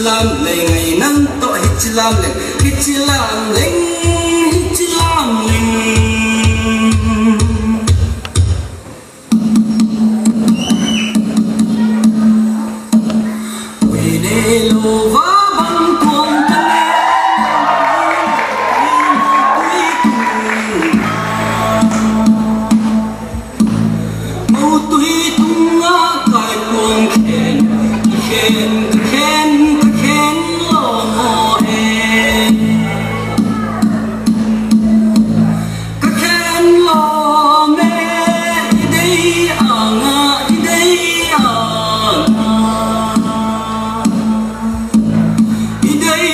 Lam leng, ngai nan toh hichi lam leng, hichi lam leng, hichi lam leng, hichi lam leng. Ui le lo va bang tuang ta le, ui le lo tui tui. Motui tunga kai kuang khen, khen, khen lo mo e. Ka khen lo me, i dei anga, i dei anga. I dei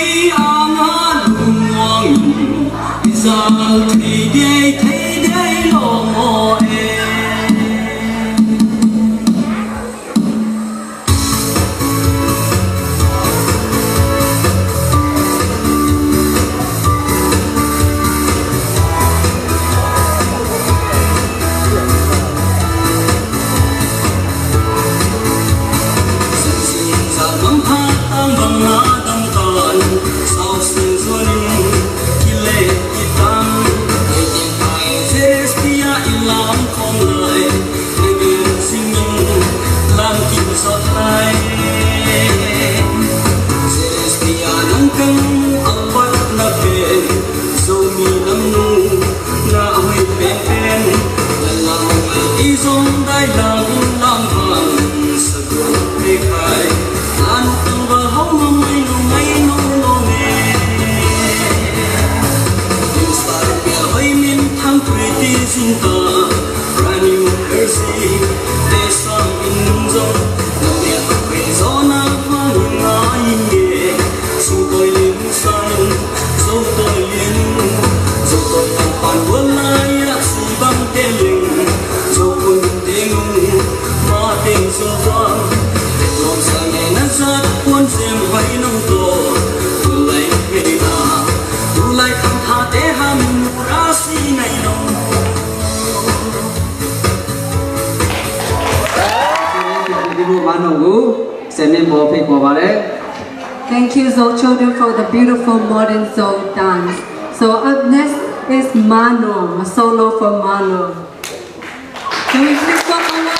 anga lungmuang in, i zal thei dei, thei dei lo mo e. Thank you, Zo children, for the beautiful modern Zo dance. So up next is Mano, a solo for Mano. Can we please welcome her?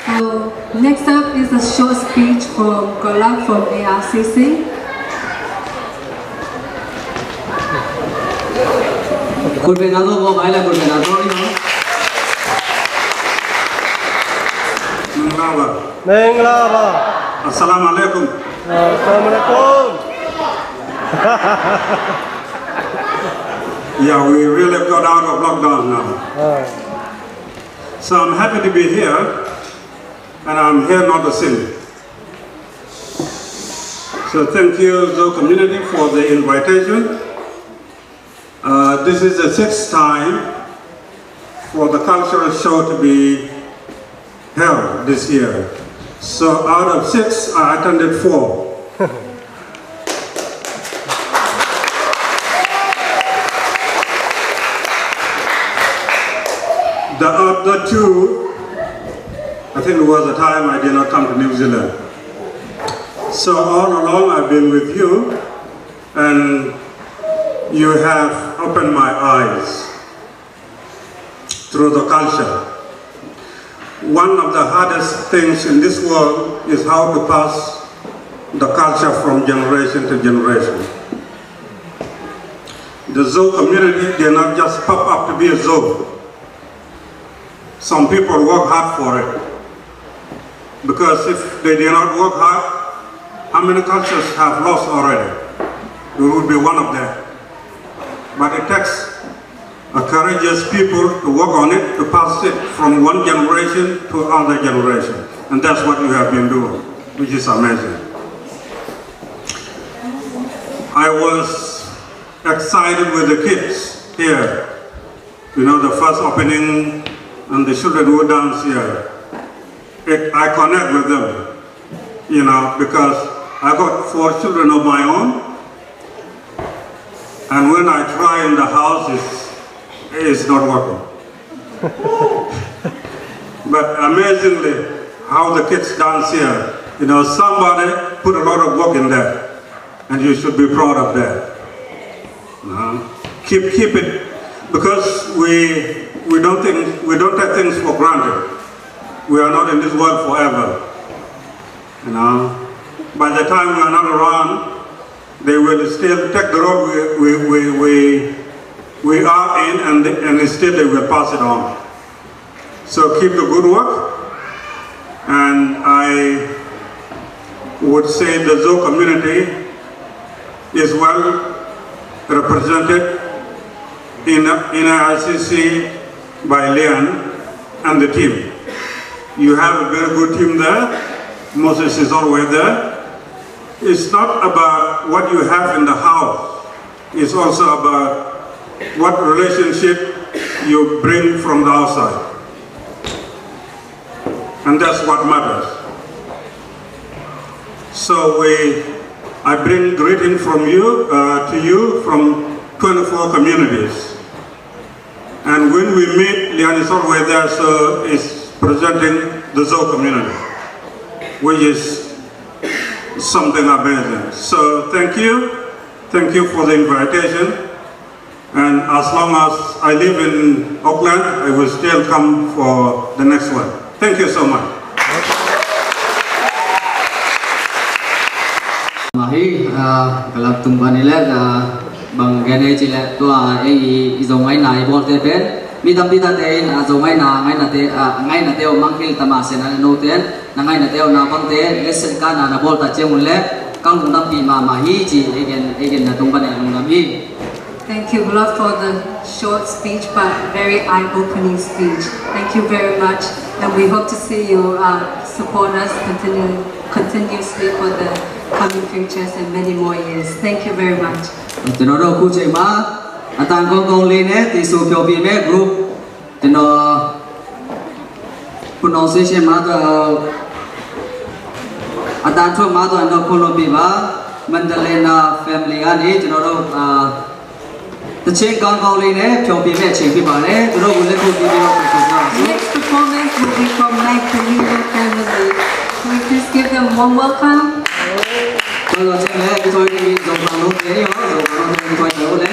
So, next up is a short speech from Golak from A R C C. Golpe na do, bo, baila golpe na do, no? Mengla ba. Mengla ba. Assalamu alaikum. Assalamu alaikum. Yeah, we really got out of lockdown now. Ah. So I'm happy to be here, and I'm here not to sing. So thank you, Zo community, for the invitation. Uh, this is the sixth time for the cultural show to be held this year. So out of six, I attended four. The other two, I think it was a time I did not come to New Zealand. So all along I've been with you, and you have opened my eyes through the culture. One of the hardest things in this world is how to pass the culture from generation to generation. The Zo community did not just pop up to be a Zo. Some people work hard for it. Because if they did not work hard, how many cultures have lost already? We would be one of them. But it takes a courageous people to work on it, to pass it from one generation to other generation. And that's what you have been doing, which is amazing. I was excited with the kids here. You know, the first opening and the children who dance here, it, I connect with them, you know, because I got four children of my own, and when I try in the house, it's, it's not working. But amazingly, how the kids dance here, you know, somebody put a lot of work in there, and you should be proud of that. You know, keep, keep it, because we, we don't think, we don't take things for granted. We are not in this world forever. You know, by the time we are not around, they will still take the road we, we, we, we, we are in, and, and still they will pass it on. So keep the good work, and I would say the Zo community is well represented in, in I C C by Lian and the team. You have a very good team there. Moses is always there. It's not about what you have in the house. It's also about what relationship you bring from the outside. And that's what matters. So we, I bring greeting from you, uh, to you from twenty-four communities. And when we meet, Lian is always there, so is presenting the Zo community, which is something amazing. So thank you. Thank you for the invitation. And as long as I live in Auckland, I will still come for the next one. Thank you so much. Mah hi, ah, ka lak tung bang hi leh, ah, bang gen ei cih leh tua ei i Zo ngaihna i bawlte pen mi tampi tate in, ah, Zo ngaihna, ngaihnate, ah, ngaihnate aw mangngilh ta mah se na note in na ngaihnate aw na bangte lesson kana na bawl ta ciang un leh ka lungdampih mahmah hi ci ei gen, ei genna tung bang ei lungdam hi. Thank you, Lord, for the short speech but very eye-opening speech. Thank you very much, and we hope to see you, uh, support us continu- continuously for the coming futures and many more years. Thank you very much. Tino do ku cei ma, atang kong kong li ne, ti su pyo pi me group. Tino Punong station ma to, a dan thuak ma to, an dawh kholo pi ba, Mandalay na family a ni, tino do, ah, ta cheng kong kong li ne, pyo pi me cheng pi ba ne, tino do ku le ku pi pi lo ku sa. Next performance will be from Magdalena family. Can we please give them warm welcome? Kong lo cheng le, ki toi ni, zong kong lo te yo, zong kong lo te, ki toi lo le.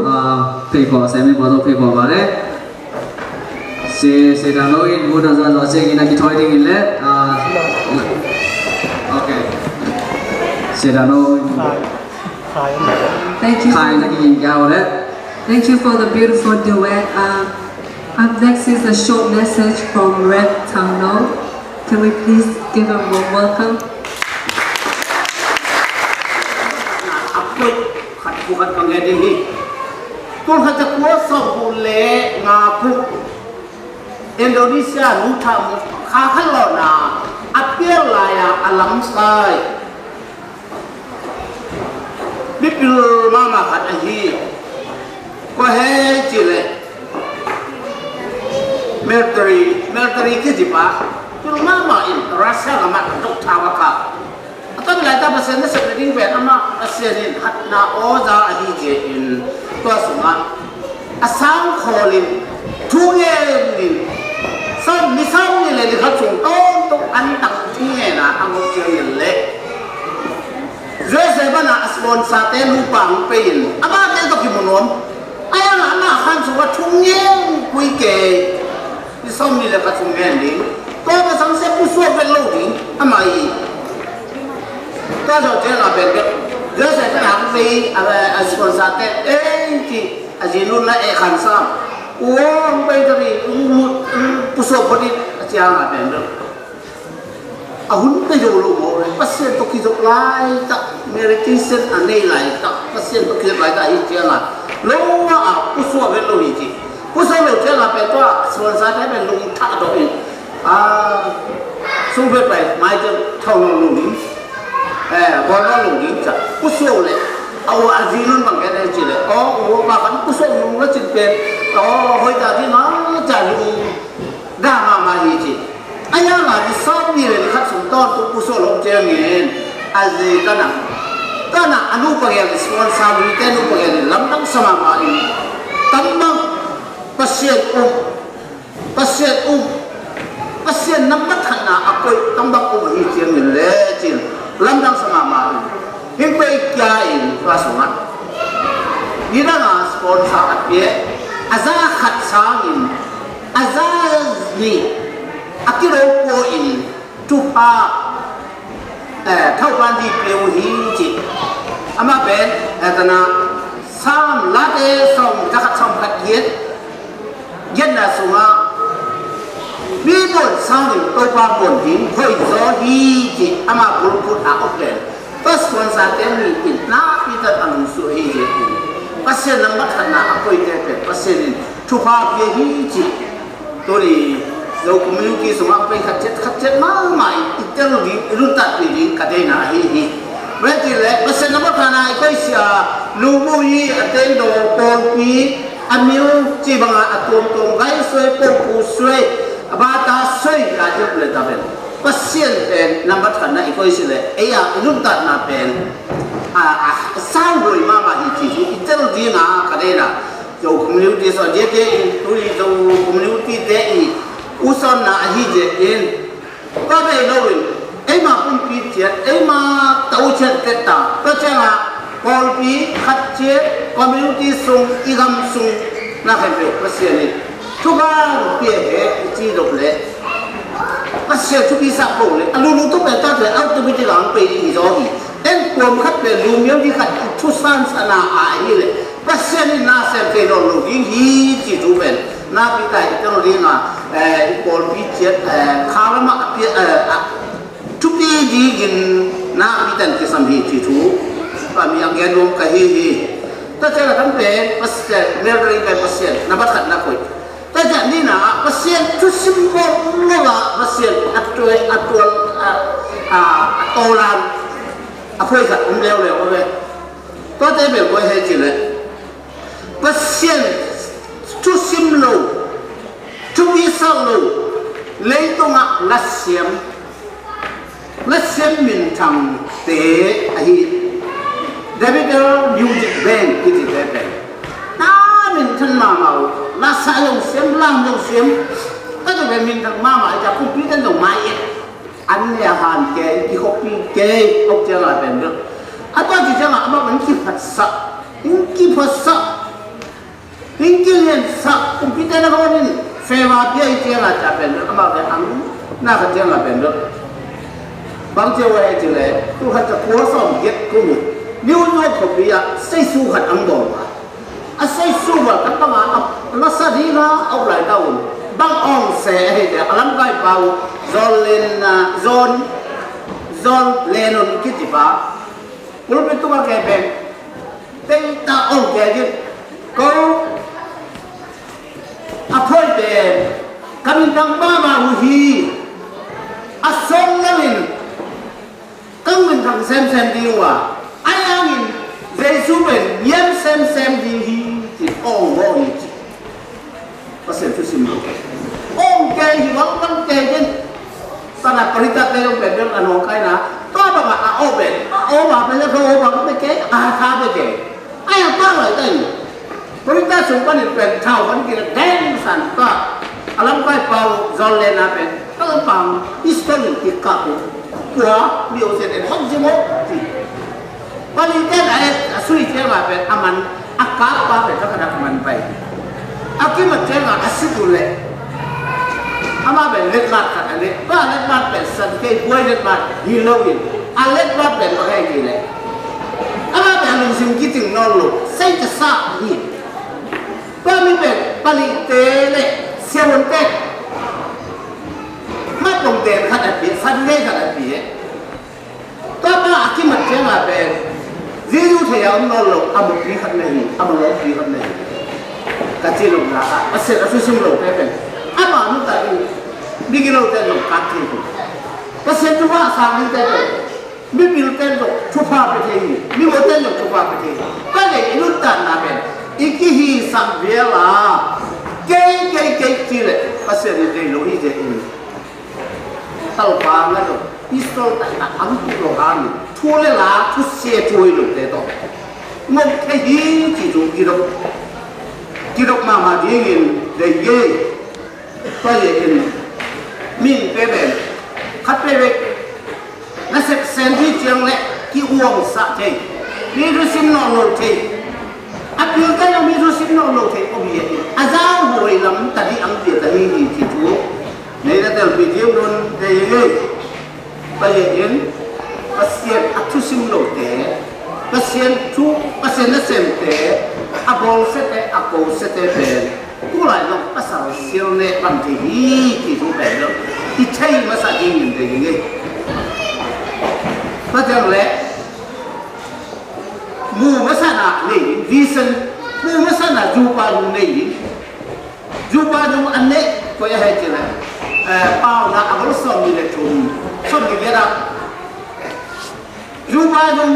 အာ၊ ဖိတ်ခေါ်၊ ဆရာမင်းဖော်ထုတ်ဖိတ်ခေါ်ပါတယ်။ စေ၊ စေတံတို့ အိမ်မူတံစာစာစေကင်နဲ့ ကထွေးတင်ရင်လည်း၊ အာ၊ okay. စေတံတို့ Thank you. ခိုင်နဲ့ ကရင်ကြားပါတယ်။ Thank you for the beautiful duet. Uh, up next is a short message from Rev Tangno. Can we please give a warm welcome? A koih khat, phu khat ka ngen ding hi. Tul khat za kua sawmguk le nga kum, Indonesia nu tha mu kha khat lawhna a pial lai-a a lamsai mipil mahmah khat ahi. Kua hiam cih leh military, military kici pa, pil mahmah in Russia lam ah dok tha va kha. A tam lai ta Pasian nasep nading pen amah Pasian in hatna aw za ahi ci-in, tua sungah a sang khawl in, thu ngen in, sawm, ni sawmnih le ni khat sung tawntung an tang thu ngen a, a ngok ciang in leh Joseph banah a sponsor te nupa hong pei in, amah te tawh kimu nuam. Ahi hangin amah khan sungah thu ngen pui kei. Ni sawmnih le khat sung ngen ding. Tua pa sang sia pusuak vet lo ding amah hi. Tua zawh ciangin a pen bek Joseph in a hong pei a, a sponsor te ei ci, a zinun na ei khan sam. U aw, hong pei ta ding, pusuak phot in a ciang a pen bek. A hun pia zo lo maw, Pasian tawh kizop laitak, meditation a nei laitak, Pasian tawh kizop laitak hi ciangin lo a, a pusuak vet lo hi ci. Pusuak lo ciangin pen tua sponsor te pen lungthah dawh in, a, sung vet pai mai ciang thau lo lo ding, eh, bawl lo lo ding ci. Pusuak leh a, a zinun bang gen ci leh, aw, u aw, pa kan pusuak nung la cin pen, aw, hoih ta ding a, ci a lung dah mahmah hi ci. Ahi hangin ni sawmnih le ni khat sung tawntung pusuak lo ciangin a zi tan a, tan a, a nupa gel in, sponsor lui te nupa gel in lamdang sa mahmah in, tam bang Pasian um, Pasian um, Pasian nambat khatna a koih tam bang um ahi ciangin le cin lamdang sa mahmah in, hing pei kia in tua sungah nidang a sponsor a pia, a za khat sangin a za nih a kilo pua in thupha, eh, thupha nih pia uh hi ci. Amah pen, eh, tan a, Sam Late sawm, za khat sawm khat giat, giatna sungah mi muan sangin Topa muan ding hoih zaw hi ci. Amah bulphuh a awk pen tua sponsor te mi in nakpi tak a lungsuak hi ci. Pasian nambat khatna a koihte pen Pasian in thupha pia hi ci. Tuni Zo community sungah pei khat ciat khat ciat mahmah in i tel ding, i nuntakpih ding ka deihna ahi hi. Bang hang hiam cih leh Pasian nambat khatna i koih sia, Lungbu hi, a teng daw, pawlpi, a mil cih bangin a tuamtuam gai suai, pawlpi suai, a bata suai, ka hi leh ta pen Pasian pen nambat khatna i koih sia leh, ei a i nuntakna pen a, a, a sau huai mahmah hi cih hi i tel ding a ka deihna. Zo community sung a diakdiak in, tuni Zo community te i usawnna ahi ziakin, tua bek lo in, eima pumpi ciat, eima tau ciat teh ta, tua ciangin pawlpi khat ciat, community sung, i gam sung, na khempeuh Pasian in thupha pia hen i cih dok leh, Pasian thupi sak ko leh, a lulu tuk pen ta leh, automatic a hong pei ding hi zaw hi. En kuam khat pen lu mial ding khat i thusan sana a hi leh, Pasian in na sem thei nawn lo ding hi ci thu pen nakpi tak i tel ding a, eh, i pawlpi ciat, eh, kha lam ah a pia, eh, a thupi dingin nakpi tak kisam hi ci thu, a mi a gen nuam ka hi hi. Tua ciang a tam pen Pasian, Mary pen Pasian nambat khatna koih. Tua ciang nihna ah Pasian thusim bawlna ah Pasian a tuai, a tual, a, a, a tawlan a phuai khat om leuleu a ve. Tuate bel kua hiam cih leh Pasian thusim lo, thupi sak lo, leitungah lasiam, lasiam minthangte ahi. David Music Band kici te pen na minthan mahmah uh, lasa zong siam, lam zong siam, ka zong pen minthang mahmah, i ta kumpi ten zong mai et. An le a han kei, kikhopi kei, awk ciang a pen bel. A tua ci ciang a amah in kiphatsak, in kiphatsak, Inn kiliansak kumpite nangawn in favor pia i ciangah ciah pen deuh, amau te ang na khat ciangah pen deuh. Bang cia uh a hei ci leh, tul khat za kua sawm giat kum in New York khuapi ah seisu khat ang bawl a. A seisu bawl khat bangah a lasa ding a a uk lai ta un. Bang awng se a hei te a lamkaipa uh John Lennon, John, John Lennon kici pa. Pulpit tungah kei pen teitah awng kei in, ko a phoih pen ka minthang mahmah uh hi. A sawm lo in ka minthang semsem ding uh a, ahi hangin Jesu pen niam semsem ding hi, ci awng bawl hi ci. Pasian thu sim lo. Awng kei hi, awng kei in. Sana paritat te dong pen dong a nawngkaina. Tua bangah a aw pen, a aw bang pen le ka aw bang pen kei, a tha pen kei. Ai a tua lai ta in. Paritat sung panin pen thau kan kila deng san ta. A lamkaipa uh John Lennon pen, ka lampang pistol in kikap uh. Kua, mi aw sian en hong sim aw, ci. Pali ten a et a sui ciangah pen a man a kakpa pen ka khanak man pai. A kimat ciangah a sik uh leh amah pen letmat khat a leh, tua letmat pen san kei buai letmat hi lo in, a letmat pen bang hei hi leh amah pen a lungsim kicing nawn lo, sei ka sa hi. Tua mi pen palite le siavuante mat longte khat a pia, san kei khat a pia. Tua pa a kimat ciangah pen Jesu thei a om nawn lo, a mukpi khat na hi, a malawmpi khat na hi. Ka ci lo na a, Pasian a thusim lote pen ama nuntak in migilote zong kak thei hi. Pasian thupha a sang dingte pen mipilte zong thupha pia thei hi, mimawte zong thupha pia thei hi. Tua leh i nuntakna pen i kihisak vial a, kei, kei, kei ci leh Pasian in dei lo hi, dei in. Talpa nga lo, pistol taktak ang tu lo hami. Thu le la, thu sia thu hi lo te to. Ngok te hi ci tu kidok. Kidok mama dingin dei ye. Tua ye in. Min pe ben. Khat pe bek. Na sep sen hi ciang le ki uang sa thei. Mi thu sim nawn lo thei. A pil ka lo mi thu sim nawn lo thei ko hi in. A zau huai lam ta di ang pia ta hi hi ci tu. Nei na tel pi diam nun te ye ye. Tua ye in. Pasian a thu sim lo te. Pasian thu, Pasian na sem te. A bawl se te, a ko se te pen. Tulai zong pasal sial ne bang thei hi, ti thu pen lo. I thei masa ding in thei ding hi. Tua ciang le, mu masa na nei, vision, mu masa na zupa zong nei hi. Zupa zong a nei, ko ya hei ci le. Eh, pau na a gol sawm ni le thum, sawm ni le da. Zupa zong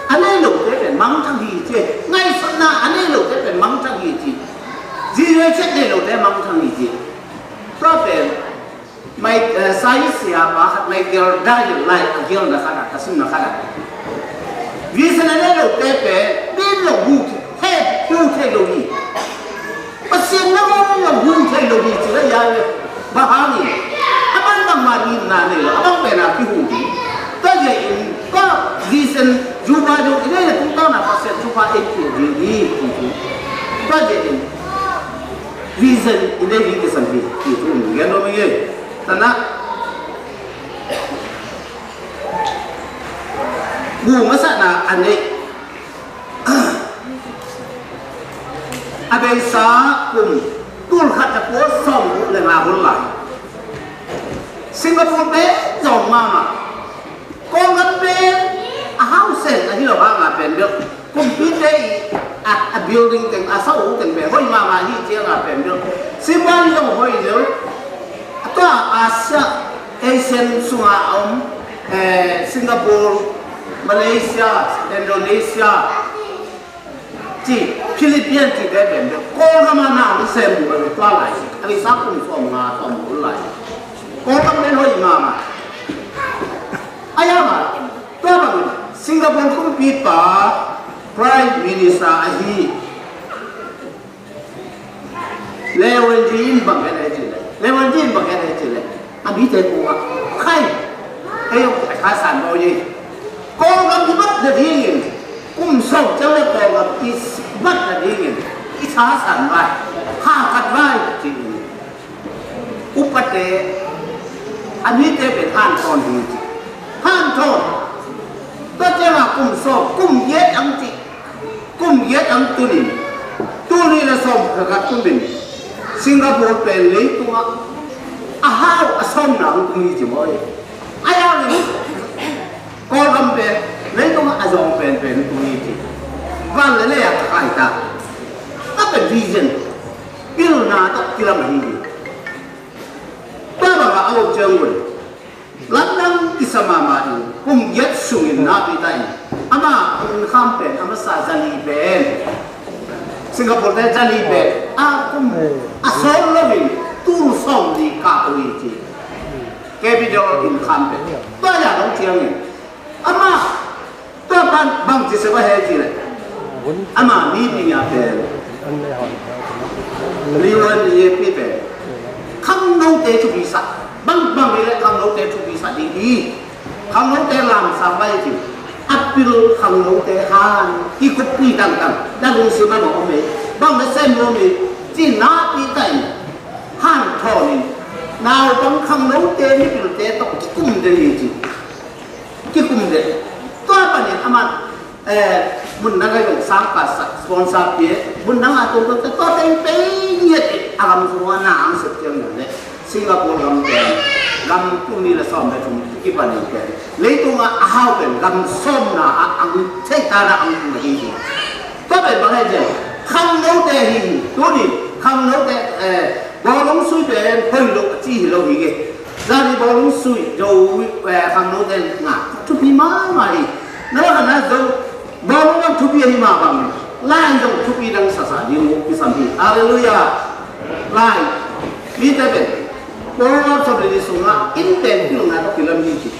a nei lote pen mangthang hi ci. Ngaihsutna a nei lote pen mangthang hi ci. Zizwe chet nei lote mangthang hi ci. Tua pen mai, eh, science siapa khat Michael Dyer lai a gelna khat a, ka simna khat a. Vision a nei lote pen min lo mu thei, mu thei lo hi. Pasian na mawh mawh hun thei lo hi ci la ya le. Bang hang in a bang bang ma ni na nei lo, a bang pen a kihun ding. Tua zia in tua vision zupa zong i nei le tung tauna Pasian zupa ei pia ding hi ci ci. Tua zia in vision i nei ding kisam hi ci tu in gen lo meng e. Tana mu masa na a nei. A beisa kum tul khat a kua sawm guk le nga hun lai. Singapore pen zong mama. Kawlgam pen a hausen a hi lo hanga pen deuh. Kumpite i a, a building teng a sau teng pen hoi mama hi cianga pen deuh. Singapore zong hoi deuh. A tua Asia, Asian sunga a om, eh, Singapore, Malaysia, Indonesia, ci, Philippines ci te pen deuh. Kawlgam a na hong sem uh a tua lai. A beisa kum sawm nga sawm guk lai. Kawlgam pen hoi mama. A ya ma, tua bang Singapore kumpipa Prime Minister ahi. Lewenji in bang het ahi ci le. Lewenji in bang het ahi ci le. A mite kungah khai. Hei, a kha san baw ye. Kawlgam i bat nadingin. Kum sawm ciang le Kawlgam i bat nadingin. I thasan vai, hakat vai, ci. Upate, a mite pen hanthawn hi ci. Hanthawn. Tua ciangah kum sawm, kum giat ang ci. Kum giat ang tunin. Tul nih le sawm khat kumin Singapore pen leitungah a hau a sawmna ang tung hi ci maw. A yang in Kawlgam pen leitungah a zawng penpen tung hi ci. Van le lei a ka kai ta. Ka pen vision pilna tak kilam ahi hi. Tua bangah a om ciangun lamdang kisa mahmah in kum giat sungin na Peter in ama innkham pen a masa zali pen Singapore te zali pen a kum a sawm loin tul sawm li kah uh hi ci. Capital innkham pen tua ya dong ciangin ama tua pan bang ci se va he ci le ama mi pi nya pen liwan ye pi pen khangnote thupi sa bang bang le khangnote thupi sa ding hi. Khangnote lam sa vai ci a pil khangnote han kikup pi dang dang da lungsim a om e bang le sem om e ci na pi kai han thawnin naupang khangnote mipilte tawh kikum de hi ci. Kikum de tua panin aman eh mun dang a zong sang ka sa sponsor pia mun dang a tawh tawh tawh teng pei ngiat a gam zong a na ang sep tiang le Singapore gam pen gam tul nih le sawm le thum kipanin pen leitungah a hau pen gam sawmna a ang thei ta na ang tung hi hi. Tua pen bang he zen khangnote hi hi. Tuni khangnote eh bawlung sui pen hoi lo a ci hi lo hi ge. Zani bawlung sui zo eh khangnote nga thupi mama hi. Na la na zo bawlung ang thupi hi ma bang lai zong thupi dang sasa ding mu kisam hi. Hallelujah. Lai mite pen Proverbs of the sungah in pen pilna tawh kilam hi ci.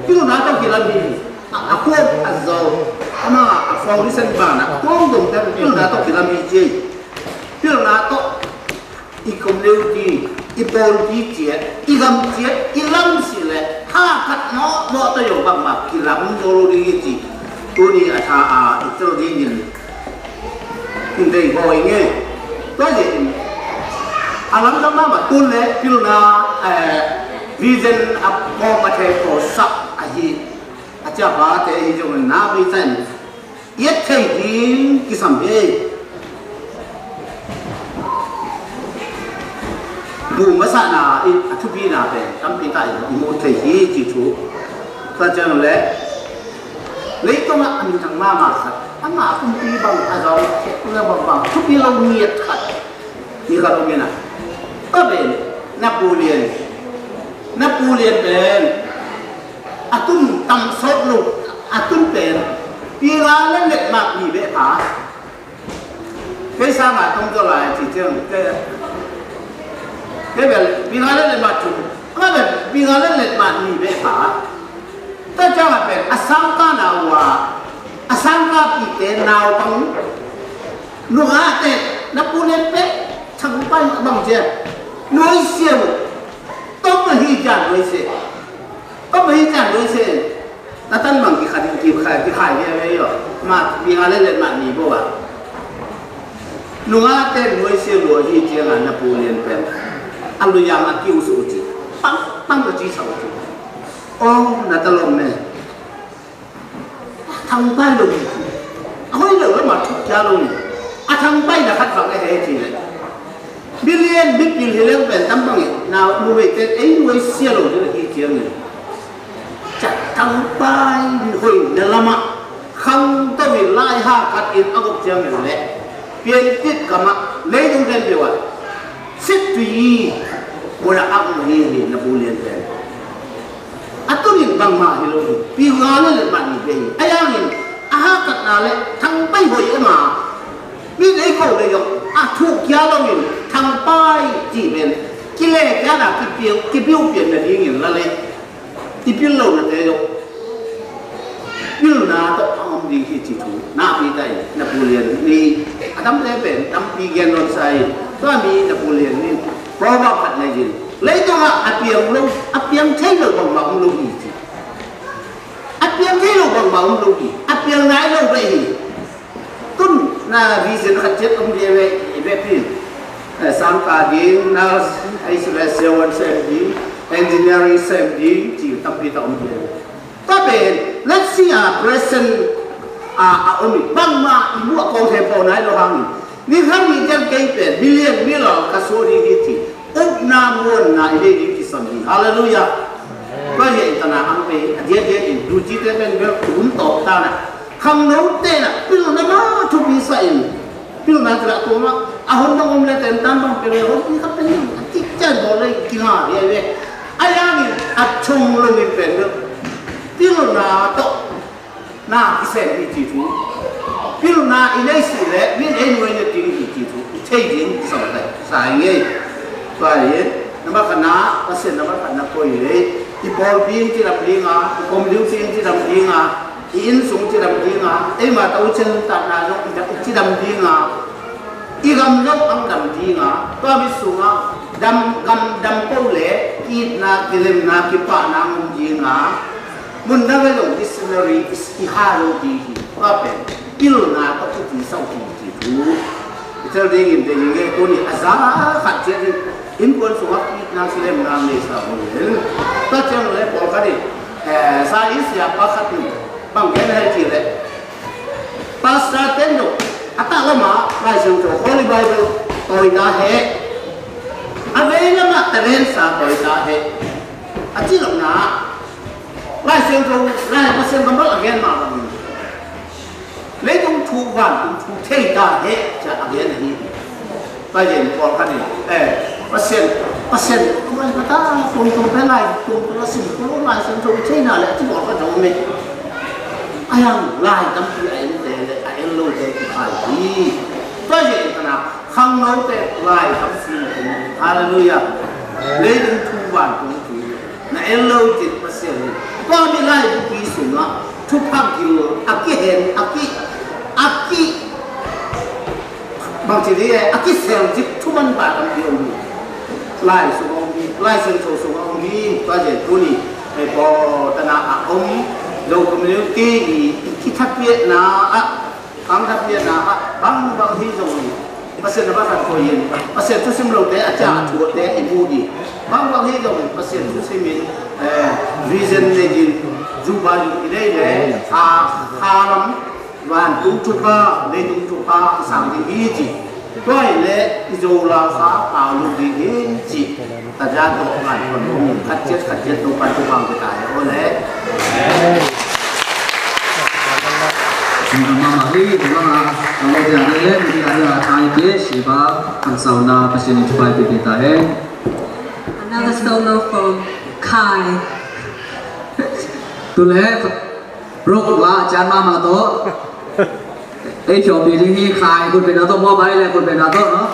Pilna tawh kilam hi. A kuam a zo ama a foundation bana kuam dong te pilna tawh kilam hi ci. Pilna tawh i community i bawlpi ciat i gam ciat i lam si le hakat mawhmawh tawh yong bangmah kilam zo lo ding hi ci. Tuni a tha a i tel dingin in dei hawi nge. Tua zia in a lamdang mahmah tun le pilna eh vision a pawm a thei pawsak ahi a ciapate ahi zongin na pi tan i et thei ding kisam hi. Bu masahna in a thupina pen tampi ta in i mu thei hi ci thu. Tua ciang le leitungah a minthang mahmah khat ama a kumpi bang a zong khekna bang bang thupi lo ngiat khat mi khat om ina. Tua pen Napoleon Napoleon pen a tun tam sawt lo a tun pen pi nga le let mak ni beh pha. Kei sangah tong zaw lai ci ciang kei bel pi nga le let mak thum ama bel pi nga le let mak ni beh pha. Tua ciangah pen a sangka nau a a sangka pite naupang nungate Napoleon pen thangpai a bang ciang nuai siang uh. Tom ahi ciang nuai siang Tom ahi ciang nuai siang na tan bang kikhai kikhai kikhai ve ve yo. Ma pi nga le let mak ni bo a nungate nuai siang uh ahi ciangah Napoleon pen a luyang a kiu su ci pang pang ka ci sau ci. Oh na ta lom ne. Thangpai lo hi. A hoi lo lamah thuk kia lo hi. A thangpai na khat bang a he ci le million mipil hi leng pen tam bangin nau numeite ei nuai sia lo ding hi ciangin ca thangpai hoi na lamah khangto in lai ha khat in a gop ciangin le piantit kamah leidung ken peuh ah sit tui i bualah a um hi hi Napoleon pen. A tunin bangmah hi lo hi. Pi nga le let mah ni ve hi. A yangin a hakatna le thangpai hoi a ma. Mi lei ko le yong a thuk kia loin thangpai ti pen kile kia na kipiu kipiu pian na dingin la le kipil lo na te yong. Pilna tawh a om ding hi ci thu na pi tai Napoleon ni a tam le pen tampi gen non sai. Tua mi Napoleon ni proverb khat nei jin. Leitungah a piang lo a piang thei lo bangmah om lo hi ci. A piang thei lo bangmah om lo hi. A piang nai lo ve hi. Tun Na vision khat ciat om dia ve, i vekpi in. Eh, sangkah ding, nurse, ai si ve, civil sem ding, engineering sem ding, ci tampi tak om dia ve. Tua pen, let's see, a present, a, a om i, bangmah i muh a kong thei pawh nai lo hangin. Ni khat ni ciang kei pen, million, million ka suah ding hi ci. Upna muanna i nei ding kison hi. Halleluiah. Tua hi a i tana ang pe, a diakdiak in, ducite pen bel tun tawp ta na. Khangnote na, pilna mah thupi sa in. Pilna tila tua mah, a hon dong om le ten tan bang pe le hon, ni khat pen, a tik cian bawl le, kila, ria ve. A yang in, a chung lung in pen, pilna tawh na kisem hi ci thu. Pilna i nei si le, min ei nuai na ding hi ci thu. I thei ding, sa le, sa i ngei. Tua hi, nambat khatna, Pasian nambat khatna koi le. I pawlpi in cidam ding a, i community in cidam ding a, i innsung cidam ding a, eima tawh cidam na zong i da-, i cidam ding a, i gam zong ang dam ding a, tua mi sungah dam, gam dam ko le, itna, kilemna, kipahna ang om ding a, mun dang a zong missionary i, i ha lo ding hi, tua pen, pilna tawh i ti sau hi, ci thu. I tel ding in, ding in, nge, tuni a za khat ciat in, innkuan sungah itna, kilemna, nei sa hun in. Tua ciang le, pawlkhat in, eh, sa i sia pakhat in, bang gen hai ci le. Pastor ten dong, a tah lamah, Lai Siangtho, Holy Bible, tawi ta he. A vei lamah, Teresa tawi ta he. A ci lohna, Lai Siangtho, Lai Pasian kammal a gen mah bangin. Leitung thu, vantung thu, thei ta he, ci a gen ahi. Tua hi in pawlkhat in, eh, Pasian, Pasian, tua hi mata, tung tung pe lai, tung tung a sim, tung lai sim, tung thei na le, ci pawlkhat zong om e. A yang lai tampi a en te le, a en lo te ki khai hi. Tua hi in kana, khangno te lai tampi na en. Halleluiah. Leitung thu, vantung thu. Na en lo cin Pasian hi. Tua mi lai bupi sungah thupha gil a kihen, a ki, a ki, bangci dih e, a kisel cik thuman pa tampi om hi. Lai sungah om hi, Lai Siangtho sungah om hi. Tua zen tuni hei pawl tana a om Zo community i, i kithapiahna ah, Khangthak pianna ah bangbang hi zongin Pasian a va khat koi in, Pasian thusim lote a ciah a thuate i mu hi. Bangbang hi zongin Pasian thusim in, eh, vision nei in, zupa zong i nei le, a, a lam, vantung thupha, leitung thupha i sang ding hi ci. Tua hi le i Zo la kha pau lo ding hi ci. Taza tawh ngai khon lo, khat ciat khat ciat Topa'n thupha hong pia ta hen aw le. Amen. Mama hi, mama, mama dia le le, dia dia tai ke, siba, ang sauna, Pasian in thupha hong pia ta hen. Another solo from Khai. Tu le, Ruk la, cian mama tawh. Ei, khio pi ding hi, Khai, kun pen a tawh, mobile le kun pen a tawh, no?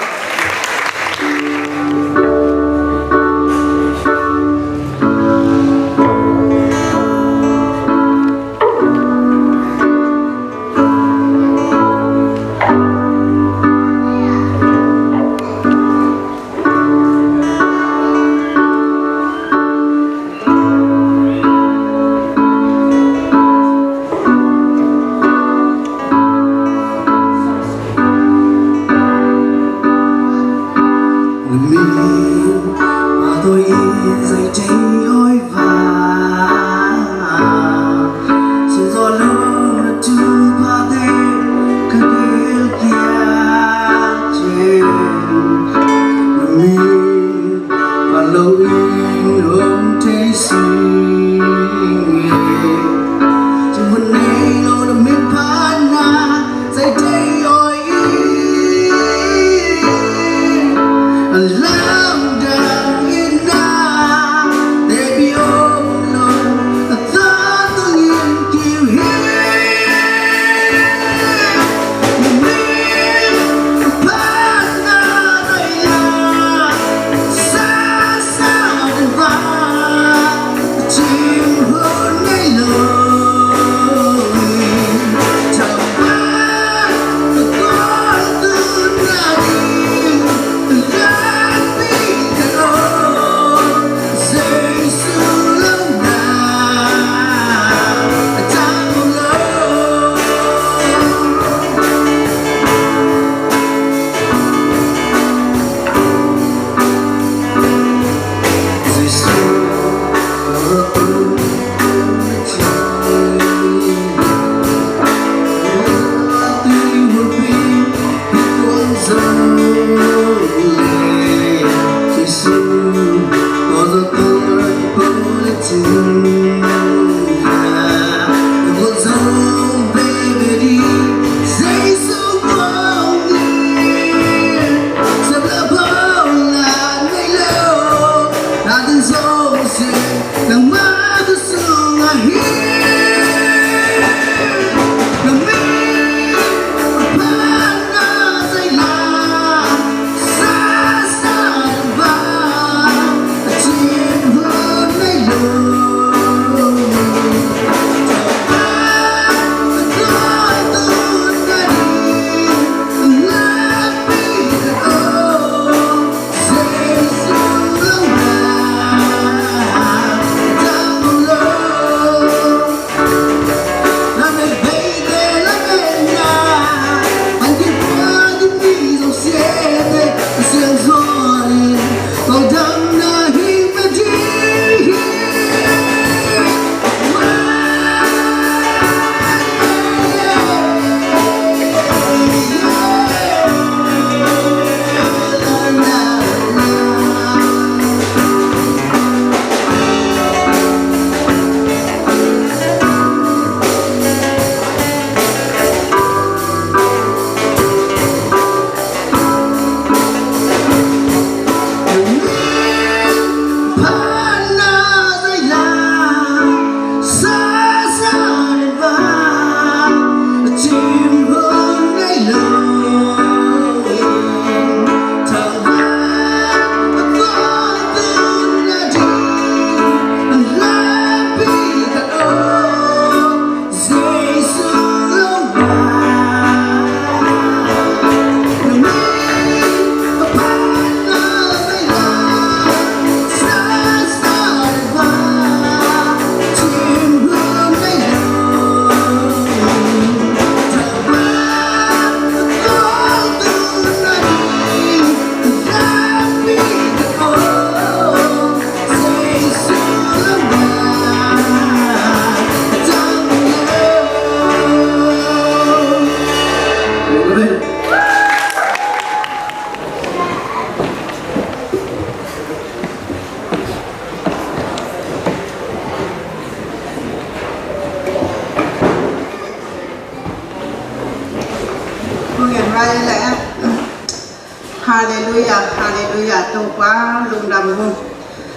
Halleluiah, halleluiah, Topa lungdam uh.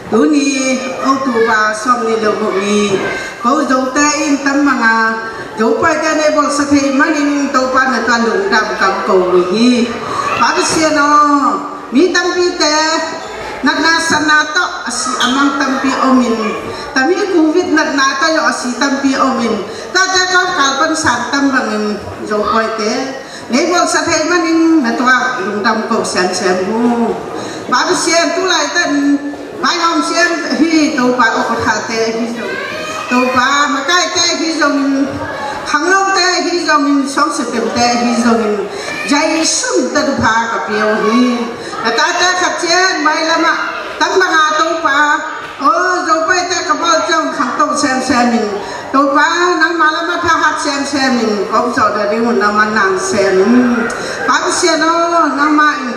Tuni October sawmnih le guk ni, ko Zote in tam banga Zopaite nei bawlsia thei manin Topa na tungah lungdam ka ko uh hi. Pa Pasian aw, mi tampite natna satna tawh a si a mang tampi omin, tami Covid natna tawh a si tampi omin, tate kawkal pan san tam bangin Zopaite nei bawlsia thei manin na tungah lungdam ko semsem uh. Pa Pasian, tu laitak vaihawm siam hi Topa, aw, khuathate hi zong, Topa, makaite hi zongin, khangnote hi zongin, suangsiatemte hi zongin, Jesu min tawh thupha ka pia uh hi. Na tate khat ciat mailamah tam banga Topa, aw, Zopaite ka bawl ciang khangto semsemin, Topa, nangma lamah thahat semsemin ka omzawh nading un nangman na sem. Pa Pasian aw, nangmah in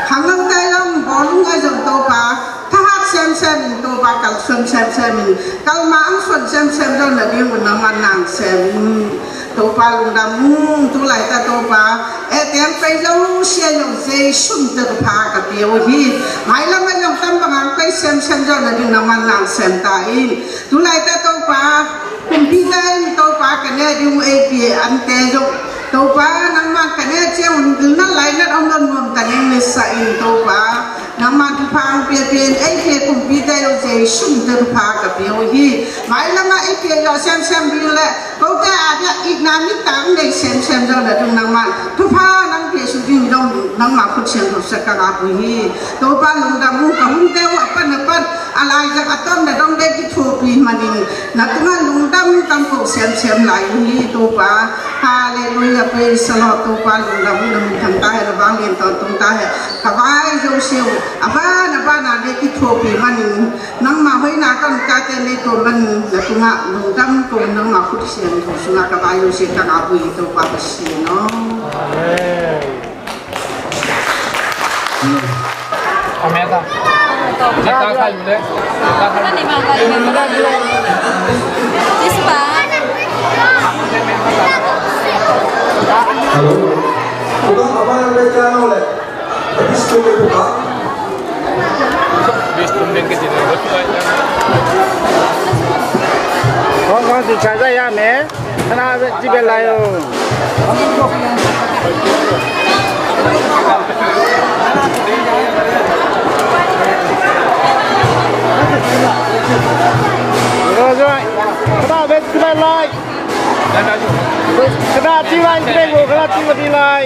khangnote zong bawlung ahi zong Topa, thahat semsemin Topa, kalsuan semsemin, kalma ang suan semsem zong nading un nangman na sem. Topa lungdam ung. Tu laitak Topa, eh, tiang pei zo sia zong Jesu min tawh thupha ka pia uh hi. Mailamah zong tam banga pei semsem zong nading nangman na sem ta in. Tu laitak Topa, kumpite in Topa ka ne ding uh ei pia ante zong, Topa, nangmah ka ne ciang un gilna lainat om lo nuam ta ning, nisa in Topa, nangmah thupha ang piapia in ei pia kumpite zong Jesu min tawh thupha ka pia uh hi. Mailamah ei pia zong semsem ding le kote a dia itna mittang nei semsem zong nading nangmah thupha nang pia suk ding zong nangmah khut siangtho sa ka ngap uh hi. Topa lungdam ung. Ka hunte uh a pan a pan a laizang a tawmna dong dei kithuahpih manin na tungah lungdam ka ko semsem lai uh hi Topa. Halleluiah, praise the Lord. Topa lungdam ung. Na min thang ta hen, na vanglian tawntung ta hen. Ka vai zosia uh a ban a ban a dei kithuahpih manin nangmah hoihna ka tate nei tua manin na tungah lungdam ko, nangmah khut siangtho sungah ka vai zosia ka ngap uh hi Topa Pasian aw. Amen. Amen. Hello. Kong kong si cha za ya me. Kana ci bel lai o. Kana bel ci bel lai. Kana ci bel lai, ci bel lai.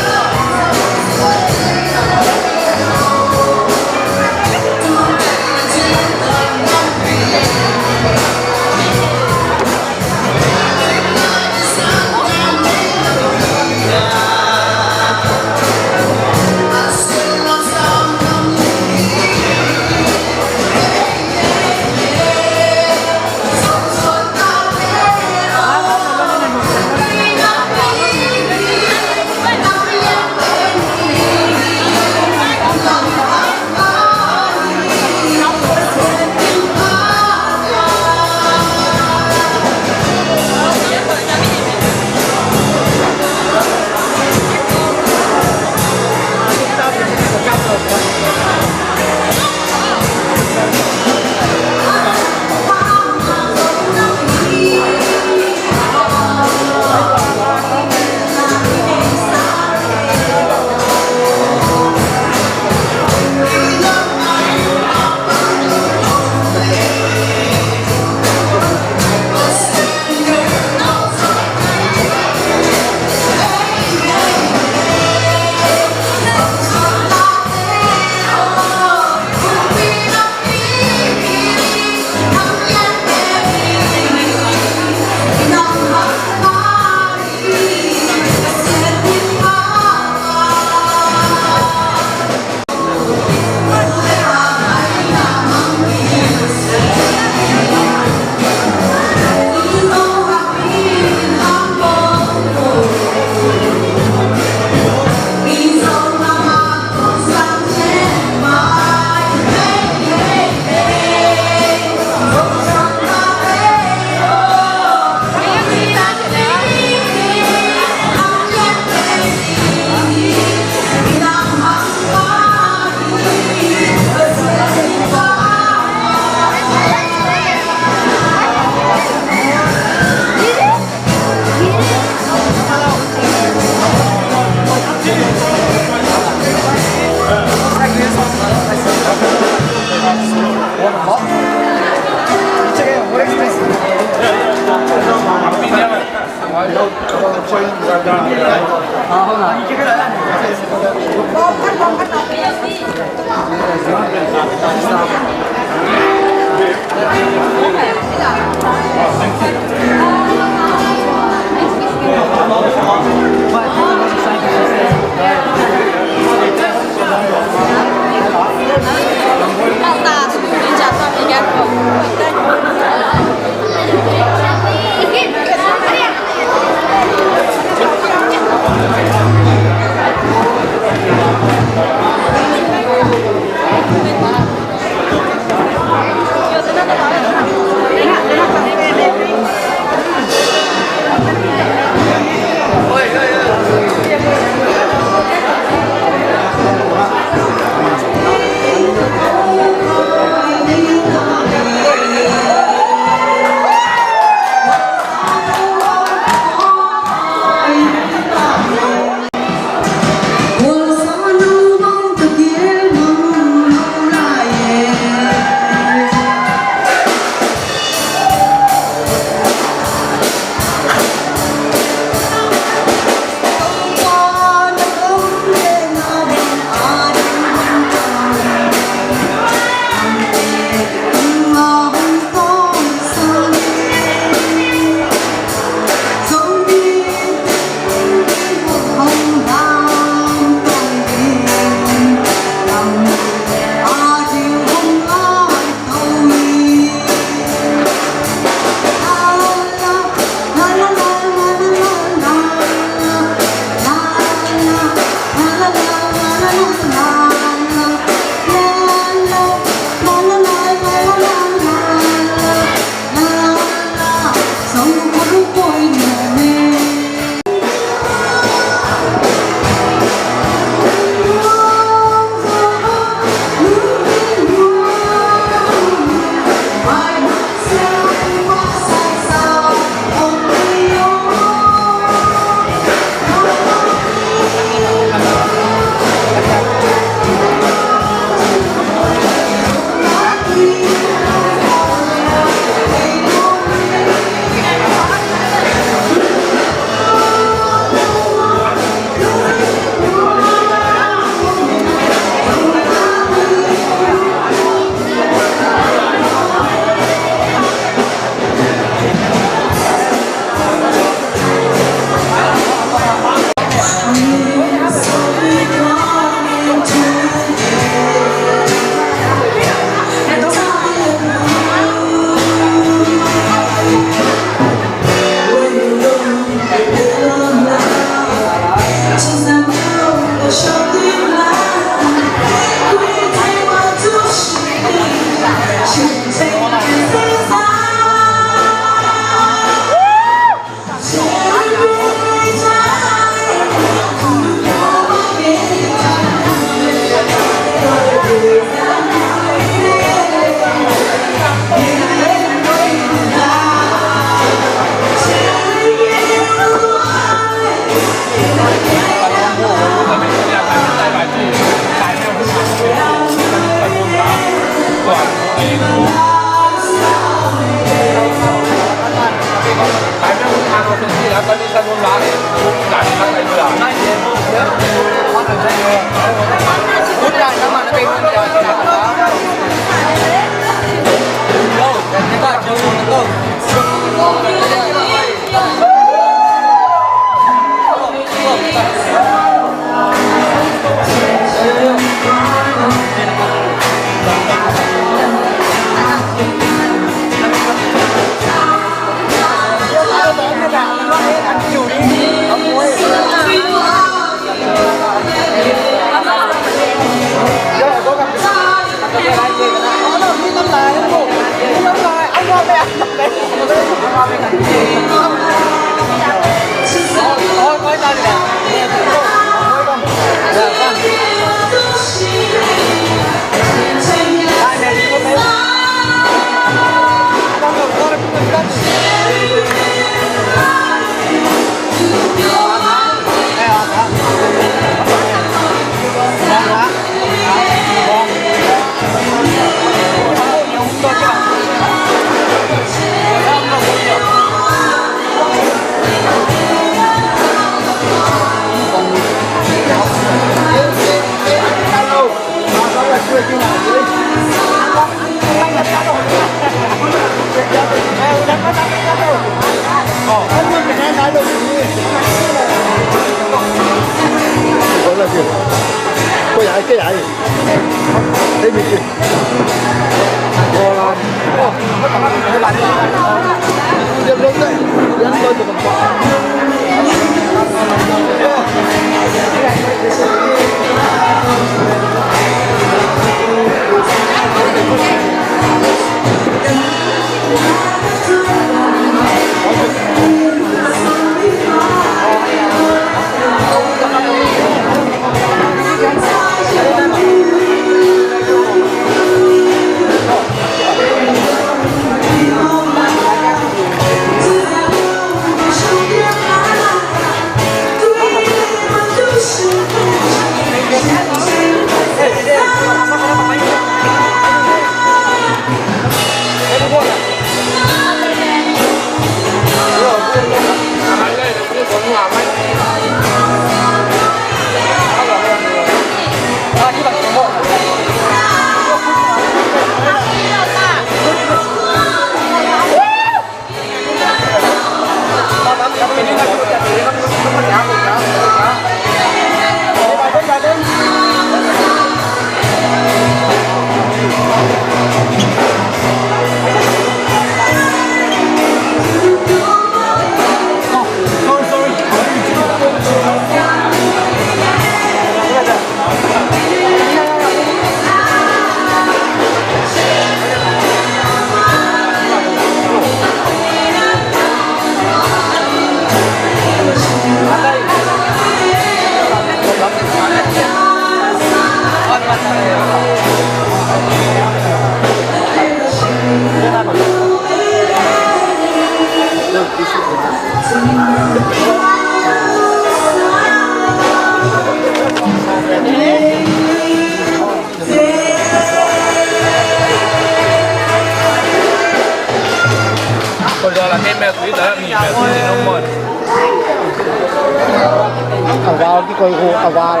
A val kikoih uh, a val.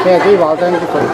Kei a kei val ten kikoih.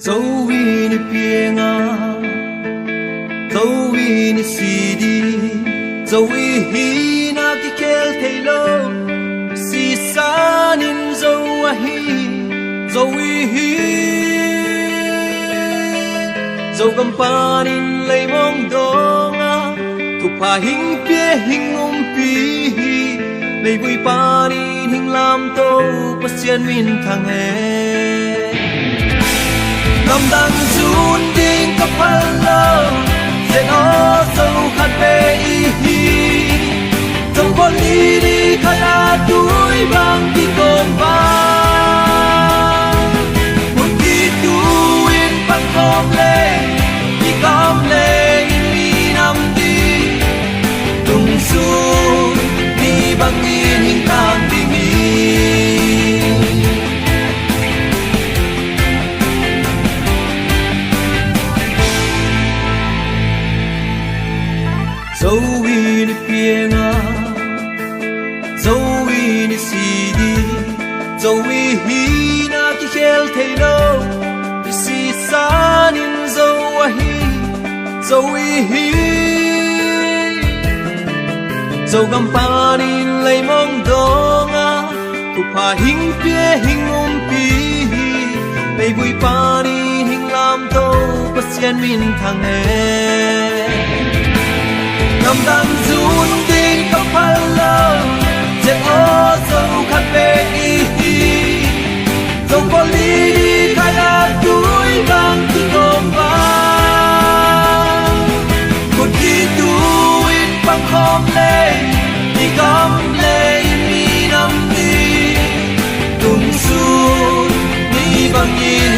Zo in i piang a, zo in i si ding, zo i hihna kikhel thei lo. Sisan in zo ahi, zo i hi. Zogam panin leimong dong a, thupha hing pia hing umpi hi. Leivui panin hing lamto Pasian min thang hen. Lamdang zun ding ka phal lo, Zen aw zo khat ve i hi. Zo bawl i ni khat a tui bang kikawm bang. Hun kituin pang khawm le, i kam le i minam ding. Lungzun ni bangin hing tang ding hi. Zo in i piang a, zo in i si ding, zo i hihna kikhel thei lo. I sisan Zo ahi, Zo i hi. Zogam panin leimong dong a, thupha hing pia hing umpi hi. Meibui panin hing lamto, Pasian min thang e. Gamdang zun ding ka phal lo, Zet aw Zo khat bek i hi. Zo pawlpi ni khai a tui bang kikawm bang, khut kituin pangkhawm lei, i gam lei minam ni. Tungsun ni bangin